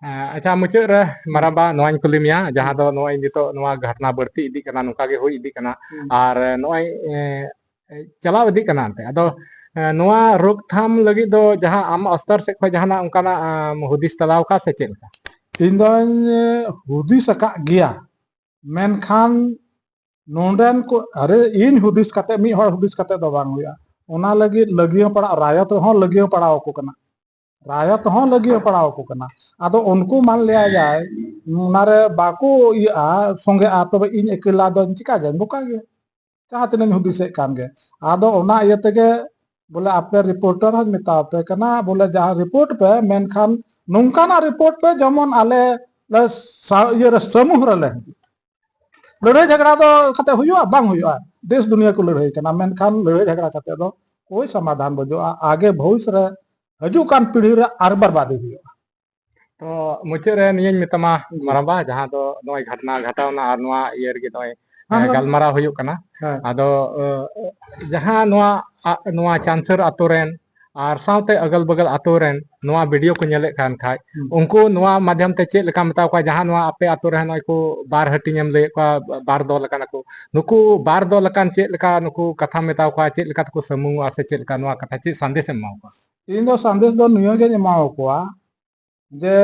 ᱦᱮᱸ, ᱟᱪᱪᱷᱟ, ᱢᱩᱪᱟᱹᱫ ᱨᱮ ᱢᱟᱨᱟᱝᱵᱟ ᱱᱚᱣᱟᱧ ᱠᱩᱞᱤ ᱢᱮᱭᱟ, ᱡᱟᱦᱟᱸ ᱫᱚ ᱱᱚᱜᱼᱚᱭ ᱱᱤᱛᱚᱜ ᱱᱚᱣᱟ ᱜᱷᱚᱴᱱᱟ ᱵᱟᱹᱲᱛᱤ ᱤᱫᱤᱜ ᱠᱟᱱᱟ, ᱱᱚᱝᱠᱟ ᱜᱮ ᱦᱩᱭ ᱤᱫᱤᱜ ᱠᱟᱱᱟ, ᱦᱩᱸ᱾ ᱟᱨ ᱱᱚᱜᱼᱚᱭ, ᱮ, ᱮ, ᱪᱟᱞᱟᱣ ᱤᱫᱤᱜ ᱠᱟᱱᱟ ᱮᱱᱛᱮ᱾ ᱟᱫᱚ, ᱮ, ᱱᱚᱣᱟ ᱨᱳᱠᱛᱷᱟᱢ ᱞᱟᱹᱜᱤᱫ ᱫᱚ ᱡᱟᱦᱟᱸ ᱟᱢ ᱚᱥᱛᱚᱨ ᱥᱮᱫ ᱠᱷᱚᱱ ᱡᱟᱦᱟᱱᱟᱜ ᱚᱱᱠᱟᱱᱟᱜ, ᱟᱢ ᱦᱩᱫᱤᱥ ᱪᱟᱞᱟᱣ ᱟᱠᱟᱫ ᱥᱮ ᱪᱮᱫ ᱞᱮᱠᱟ? ᱤᱧ ᱫᱚᱧ ᱦᱩᱫᱤᱥ ᱟᱠᱟᱫ ᱜᱮᱭᱟ, ᱢᱮᱱᱠᱷᱟᱱ ᱱᱚᱰᱮᱱ ᱠᱚ, ᱟᱨᱮ, ᱤᱧ ᱦᱩᱫᱤᱥ ᱠᱟᱛᱮ, ᱢᱤᱫ ᱦᱚᱲ ᱦᱩᱫᱤᱥ ᱠᱟᱛᱮ ᱫᱚ ᱵᱟᱝ ᱦᱩᱭᱩᱜᱼᱟ᱾ ᱚᱱᱟ ᱞᱟᱹᱜᱤᱫ ᱞᱟᱹᱜᱤᱭᱟᱹ ᱯᱟᱲᱟᱜ, ᱨᱟᱭᱚᱛ ᱨᱮᱦᱚᱸ ᱞᱟᱹᱜᱤᱭᱟᱹ ᱯᱟᱲᱟᱣ ᱟᱠᱚ ᱠᱟᱱᱟ, ᱨᱟᱭᱚᱛ ᱦᱚᱸ ᱞᱟᱹᱜᱤᱭᱟᱹ ᱯᱟᱲᱟᱣ ᱟᱠᱚ ᱠᱟᱱᱟ᱾ ᱟᱫᱚ ᱩᱱᱠᱩ ᱢᱟᱱ ᱞᱮᱭᱟ ᱡᱟᱭ ᱚᱱᱟᱨᱮ ᱵᱟᱠᱚ ᱤᱭᱟᱹᱜᱼᱟ, ᱥᱚᱸᱜᱮᱜᱼᱟ, ᱛᱚᱵᱮ ᱤᱧ ᱮᱠᱞᱟ ᱫᱚᱧ ᱪᱤᱠᱟ ᱜᱮᱭᱟᱧ, ᱵᱚᱠᱟ ᱜᱮ, ᱡᱟᱦᱟᱸ ᱛᱤᱱᱟᱹᱜ ᱤᱧ ᱦᱩᱫᱤᱥᱮᱫ ᱠᱟᱱ ᱜᱮ᱾ ᱟᱫᱚ ᱚᱱᱟ ᱤᱭᱟᱹ ᱛᱮᱜᱮ ᱵᱚᱞᱮ ᱟᱯᱮ ᱨᱤᱯᱳᱨᱴᱟᱨ ᱦᱚᱸᱧ ᱢᱮᱛᱟ ᱯᱮ ᱠᱟᱱᱟ, ᱵᱚᱞᱮ ᱡᱟᱦᱟᱸ ᱨᱤᱯᱳᱨᱴ ᱯᱮ, ᱢᱮᱱᱠᱷᱟᱱ ᱱᱚᱝᱠᱟᱱᱟᱜ ᱨᱤᱯᱳᱨᱴ ᱯᱮ ᱡᱮᱢᱚᱱ ᱟᱞᱮ ᱞᱮ ᱥᱟ-, ᱤᱭᱟᱹ ᱨᱮ ᱥᱟᱢᱩᱦ ᱨᱮᱞᱮ ᱞᱟᱹᱲᱦᱟᱹᱭ ᱡᱷᱟᱜᱽᱲᱟ ᱫᱚ ᱠᱟᱛᱮ ᱦᱩᱭᱩᱜᱼᱟ? ᱵᱟᱝ ᱦᱩᱭᱩᱜᱼᱟ᱾ ᱫᱮᱥ ᱫᱩᱱᱤᱭᱟᱹ ᱠᱚ ᱞᱟᱹᱲᱦᱟᱹᱭ ᱠᱟᱱᱟ, ᱢᱮᱱᱠᱷᱟᱱ ᱞᱟᱹᱲᱦᱟᱹᱭ ᱡᱷᱟᱜᱽᱲᱟ ᱠᱟᱛᱮ ᱫᱚ ᱠᱳᱭ ᱥᱚᱢᱟᱫᱷᱟᱱ ᱵᱟᱹᱡᱩᱜᱼᱟ᱾ ᱟᱜᱮ ᱵᱷᱚᱵᱤᱥ ᱨᱮ ᱦᱤᱡᱩᱜ ᱠᱟᱱ ᱯᱤᱲᱦᱤ ᱨᱮ ᱟᱨ ᱵᱟᱨᱵᱟᱫᱤ ᱦᱩᱭᱩᱜᱼᱟ᱾ ᱛᱚ ᱢᱩᱪᱟᱹᱫ ᱨᱮ ᱱᱤᱭᱟᱹᱧ ᱢᱮᱛᱟᱢᱟ ᱢᱟᱨᱟᱝᱵᱟ, ᱡᱟᱦᱟᱸ ᱫᱚ ᱱᱚᱜᱼᱚᱭ ᱜᱷᱟᱴᱱᱟ ᱜᱷᱟᱴᱟᱣᱱᱟ ᱟᱨ ᱱᱚᱣᱟ ᱤᱭᱟᱹ ᱨᱮᱜᱮ ᱱᱚᱜᱼᱚᱭ ᱦᱮᱸ, ᱦᱮᱸ᱾ ᱜᱟᱞᱢᱟᱨᱟᱣ ᱦᱩᱭᱩᱜ ᱠᱟᱱᱟ᱾ ᱦᱮᱸ᱾ ᱟᱫᱚ ᱟᱸ, ᱡᱟᱦᱟᱸ ᱱᱚᱣᱟ ᱟ-, ᱱᱚᱣᱟ ᱪᱟᱱᱥᱟᱹᱨ ᱟᱛᱳ ᱨᱮᱱ ᱟᱨ ᱥᱟᱶᱛᱮ ᱟᱜᱟᱞ ᱵᱟᱜᱟᱞ ᱟᱛᱳ ᱨᱮᱱ ᱱᱚᱣᱟ ᱵᱷᱤᱰᱤᱭᱳ ᱠᱚ ᱧᱮᱞᱮᱫ ᱠᱟᱱ ᱠᱷᱟᱡ, ᱦᱩᱸ᱾ ᱩᱱᱠᱩ ᱱᱚᱣᱟ ᱢᱟᱫᱽᱫᱷᱚᱢ ᱛᱮ ᱪᱮᱫ ᱞᱮᱠᱟᱢ ᱢᱮᱛᱟ ᱠᱚᱣᱟ? ᱡᱟᱦᱟᱸ ᱱᱚᱣᱟ ᱟᱯᱮ ᱟᱛᱳ ᱨᱮ ᱱᱚᱜᱼᱚᱭ ᱠᱚ ᱵᱟᱨ ᱦᱟᱹᱴᱤᱧ ᱮᱢ ᱞᱟᱹᱭᱮᱫ ᱠᱚᱣᱟ, ᱵᱟᱨ ᱫᱚᱞ ᱟᱠᱟᱱᱟ ᱠᱚ, ᱱᱩᱠᱩ ᱵᱟᱨ ᱫᱚᱞ ᱟᱠᱟᱱ ᱪᱮᱫ ᱞᱮᱠᱟ ᱱᱩᱠᱩ ᱠᱟᱛᱷᱟᱢ ᱢᱮᱛᱟ ᱠᱚᱣᱟ, ᱪᱮᱫ ᱞᱮᱠᱟ ᱛᱮᱠᱚ ᱥᱟᱹᱢᱩᱝᱚᱜᱼᱟ ᱥᱮ ᱪᱮᱫ ᱞᱮᱠᱟ, ᱱᱚᱣᱟ ᱠᱟᱛᱷᱟ ᱪᱮᱫ ᱥᱟᱸᱫᱮᱥ ᱮᱢ ᱮᱢᱟ ᱠᱚᱣᱟ? ᱤᱧ ᱫᱚ ᱥᱟᱸᱫᱮᱥ ᱫᱚ ᱱᱤᱭᱟᱹ ᱜᱮᱧ ᱮᱢᱟ ᱠᱚᱣᱟ ᱡᱮ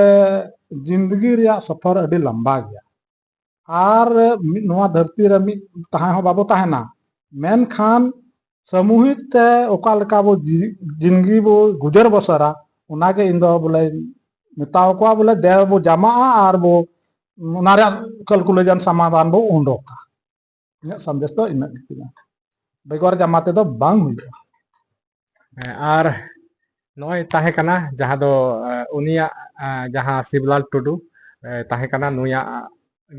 ᱡᱤᱱᱫᱜᱤ ᱨᱮᱭᱟᱜ ᱥᱚᱯᱷᱚᱨ ᱟᱹᱰᱤ ᱞᱟᱢᱵᱟ ᱜᱮᱭᱟ᱾ ᱟᱨ ᱢᱤᱫ, ᱱᱚᱣᱟ ᱫᱷᱟᱹᱨᱛᱤ ᱨᱮ ᱢᱤᱫ ᱛᱟᱦᱮᱸ ᱦᱚᱸ ᱵᱟᱵᱚ ᱛᱟᱦᱮᱱᱟ, ᱢᱮᱱᱠᱷᱟᱱ ᱥᱟᱢᱩᱦᱤᱠ ᱛᱮ ᱚᱠᱟ ᱞᱮᱠᱟ ᱵᱚ ᱡᱤ-, ᱡᱤᱱᱫᱜᱤ ᱵᱚ ᱜᱩᱡᱟᱹᱨ ᱵᱚᱥᱚᱨᱟ, ᱚᱱᱟᱜᱮ ᱤᱧ ᱫᱚ ᱵᱚᱞᱮ ᱢᱮᱛᱟ ᱠᱚᱣᱟ, ᱵᱚᱞᱮ ᱫᱮ ᱵᱚ ᱡᱟᱢᱟᱜᱼᱟ ᱟᱨ ᱵᱚ ᱚᱱᱟ ᱨᱮᱭᱟᱜ ᱠᱟᱞᱠᱩᱞᱮᱥᱚᱱ ᱥᱚᱢᱟᱫᱷᱟᱱ ᱵᱚ ᱩᱰᱩᱠᱟ᱾ ᱤᱧᱟᱹᱜ ᱥᱟᱸᱫᱮᱥ ᱫᱚ ᱤᱱᱟᱹᱜ ᱜᱮ ᱛᱤᱧᱟ, ᱵᱮᱜᱚᱨ ᱡᱟᱢᱟ ᱛᱮᱫᱚ ᱵᱟᱝ ᱦᱩᱭᱩᱜᱼᱟ᱾ ᱦᱮᱸ, ᱟᱨ ᱱᱚᱜᱼᱚᱭ ᱛᱟᱦᱮᱸ ᱠᱟᱱᱟ ᱡᱟᱦᱟᱸ ᱫᱚ, ᱮ, ᱩᱱᱤᱭᱟᱜ, ᱮ, ᱡᱟᱦᱟᱸ ᱥᱤᱵᱽᱞᱟᱞ ᱴᱩᱰᱩ, ᱮ, ᱛᱟᱦᱮᱸ ᱠᱟᱱᱟ, ᱱᱩᱭᱟᱜ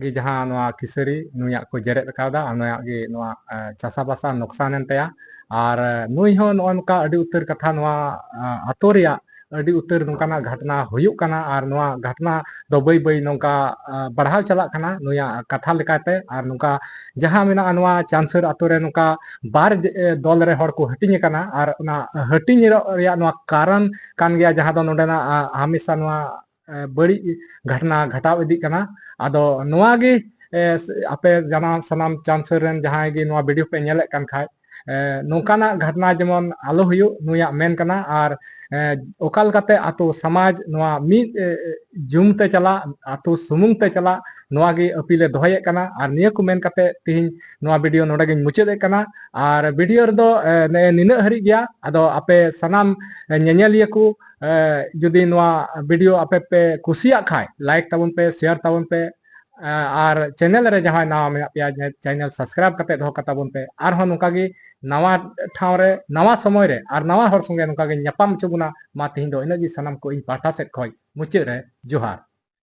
ᱜᱮ ᱡᱟᱦᱟᱸ ᱱᱚᱣᱟ ᱠᱤᱥᱟᱹᱨᱤ ᱱᱩᱭᱟᱜ ᱠᱚ ᱡᱮᱨᱮᱫ ᱨᱟᱠᱟᱵᱫᱟ, ᱟᱨ ᱱᱩᱭᱟᱜ ᱜᱮ ᱱᱚᱣᱟ, ᱮ, ᱪᱟᱥᱟᱵᱟᱥᱟ ᱱᱚᱠᱥᱟᱱ ᱮᱱ ᱛᱟᱭᱟ᱾ ᱟᱨ, ᱮ, ᱱᱩᱭ ᱦᱚᱸ ᱱᱚᱜᱼᱚ ᱱᱚᱝᱠᱟ ᱟᱹᱰᱤ ᱩᱛᱟᱹᱨ ᱠᱟᱛᱷᱟ ᱱᱚᱣᱟ, ᱮ, ᱟᱛᱳ ᱨᱮᱭᱟᱜ ᱟᱹᱰᱤ ᱩᱛᱟᱹᱨ ᱱᱚᱝᱠᱟᱱᱟᱜ ᱜᱷᱚᱴᱱᱟ ᱦᱩᱭᱩᱜ ᱠᱟᱱᱟ, ᱟᱨ ᱱᱚᱣᱟ ᱜᱷᱚᱴᱱᱟ ᱫᱚ ᱵᱟᱹᱭ ᱵᱟᱹᱭ ᱱᱚᱝᱠᱟ, ᱮ, ᱵᱟᱲᱦᱟᱣ ᱪᱟᱞᱟᱜ ᱠᱟᱱᱟ ᱱᱩᱭᱟᱜ ᱠᱟᱛᱷᱟ ᱞᱮᱠᱟᱛᱮ᱾ ᱟᱨ ᱱᱚᱝᱠᱟ ᱡᱟᱦᱟᱸ ᱢᱮᱱᱟᱜᱼᱟ, ᱱᱚᱣᱟ ᱪᱟᱱᱥᱟᱹᱨ ᱟᱛᱳ ᱨᱮ ᱱᱚᱝᱠᱟ ᱵᱟᱨ ᱡᱮ-, ᱮ, ᱫᱚᱞ ᱨᱮ ᱦᱚᱲ ᱠᱚ ᱦᱟᱹᱴᱤᱧ ᱟᱠᱟᱱᱟ, ᱟᱨ ᱚᱱᱟ ᱦᱟᱹᱴᱤᱧ ᱨᱮᱭᱟᱜ ᱱᱚᱣᱟ ᱠᱟᱨᱚᱱ ᱠᱟᱱ ᱜᱮᱭᱟ, ᱡᱟᱦᱟᱸ ᱫᱚ ᱱᱚᱰᱮᱱᱟᱜ, ᱟ, ᱦᱟᱢᱮᱥᱟ ᱱᱚᱣᱟ, ᱮ, ᱵᱟᱹᱲᱤᱡ ᱜᱷᱚᱴᱱᱟ ᱜᱷᱚᱴᱟᱣ ᱤᱫᱤᱜ ᱠᱟᱱᱟ᱾ ᱟᱫᱚ ᱱᱚᱣᱟ ᱜᱮ, ᱮ, ᱟᱯᱮ ᱡᱟᱱᱟ-, ᱥᱟᱱᱟᱢ ᱪᱟᱱᱥᱟᱹᱨ ᱨᱮᱱ ᱡᱟᱦᱟᱸᱭ ᱜᱮ ᱱᱚᱣᱟ ᱵᱷᱤᱰᱤᱭᱳ ᱯᱮ ᱧᱮᱞᱮᱫ ᱠᱟᱱ ᱠᱷᱟᱡ, ᱮ, ᱱᱚᱝᱠᱟᱱᱟᱜ ᱜᱷᱚᱴᱱᱟ ᱡᱮᱢᱚᱱ ᱟᱞᱚ ᱦᱩᱭᱩᱜ, ᱱᱩᱭᱟᱜ ᱢᱮᱱ ᱠᱟᱱᱟ᱾ ᱟᱨ, ᱮ, ᱚᱠᱟ ᱞᱮᱠᱟᱛᱮ ᱟᱛᱳ ᱥᱚᱢᱟᱡᱽ ᱱᱚᱣᱟ ᱢᱤᱫ, ᱮ, ᱡᱩᱢ ᱛᱮ ᱪᱟᱞᱟᱜ, ᱟᱛᱳ ᱥᱩᱢᱩᱝ ᱛᱮ ᱪᱟᱞᱟᱜ, ᱱᱚᱣᱟ ᱜᱮ ᱟᱹᱯᱤᱞ ᱮ ᱫᱚᱦᱚᱭᱮᱫ ᱠᱟᱱᱟ᱾ ᱟᱨ ᱱᱤᱭᱟᱹ ᱠᱚ ᱢᱮᱱ ᱠᱟᱛᱮ ᱛᱤᱦᱤᱧ ᱱᱚᱣᱟ ᱵᱷᱤᱰᱤᱭᱳ ᱱᱚᱰᱮ ᱜᱤᱧ ᱢᱩᱪᱟᱹᱫ ᱮᱫ ᱠᱟᱱᱟ᱾ ᱟᱨ ᱵᱷᱤᱰᱤᱭᱳ ᱨᱮᱫᱚ, ᱮ, ᱱᱮᱜᱼᱮ ᱱᱤᱱᱟᱹᱜ ᱦᱟᱹᱨᱤᱡ ᱜᱮᱭᱟ᱾ ᱟᱫᱚ ᱟᱯᱮ ᱥᱟᱱᱟᱢ, ᱮ, ᱧᱮᱧᱮᱞᱤᱭᱟᱹ ᱠᱚ, ᱮ, ᱡᱩᱫᱤ ᱱᱚᱣᱟ ᱵᱷᱤᱰᱤᱭᱳ ᱟᱯᱮ ᱯᱮ ᱠᱩᱥᱤᱭᱟᱜ ᱠᱷᱟᱡ, ᱞᱟᱭᱤᱠ ᱛᱟᱵᱚᱱ ᱯᱮ, ᱥᱮᱭᱟᱨ ᱛᱟᱵᱚᱱ ᱯᱮ, ᱮ, ᱟᱨ ᱪᱮᱱᱮᱞ ᱨᱮ ᱡᱟᱦᱟᱸᱭ ᱱᱟᱣᱟ ᱢᱮᱱᱟᱜ ᱯᱮᱭᱟ, ᱪᱮᱱᱮᱞ ᱥᱟᱵᱥᱠᱨᱟᱭᱤᱵ ᱠᱟᱛᱮ ᱫᱚᱦᱚ ᱠᱟᱛᱟ ᱵᱚᱱ ᱯᱮ᱾ ᱟᱨᱦᱚᱸ ᱱᱚᱝᱠᱟ ᱜᱮ ᱱᱟᱣᱟ ᱴᱷᱟᱶ ᱨᱮ, ᱱᱟᱣᱟ ᱥᱚᱢᱚᱭ ᱨᱮ ᱟᱨ ᱱᱟᱣᱟ ᱦᱚᱲ ᱥᱚᱸᱜᱮ ᱱᱚᱝᱠᱟ ᱜᱮ ᱧᱟᱯᱟᱢ ᱦᱚᱪᱚ ᱵᱚᱱᱟ᱾ ᱢᱟ ᱛᱤᱦᱤᱧ ᱫᱚ ᱤᱱᱟᱹᱜ ᱜᱮ ᱥᱟᱱᱟᱢ ᱠᱚ ᱤᱧ ᱯᱟᱦᱴᱟ ᱥᱮᱫ ᱠᱷᱚᱱ ᱢᱩᱪᱟᱹᱫ ᱨᱮ ᱡᱚᱦᱟᱨ᱾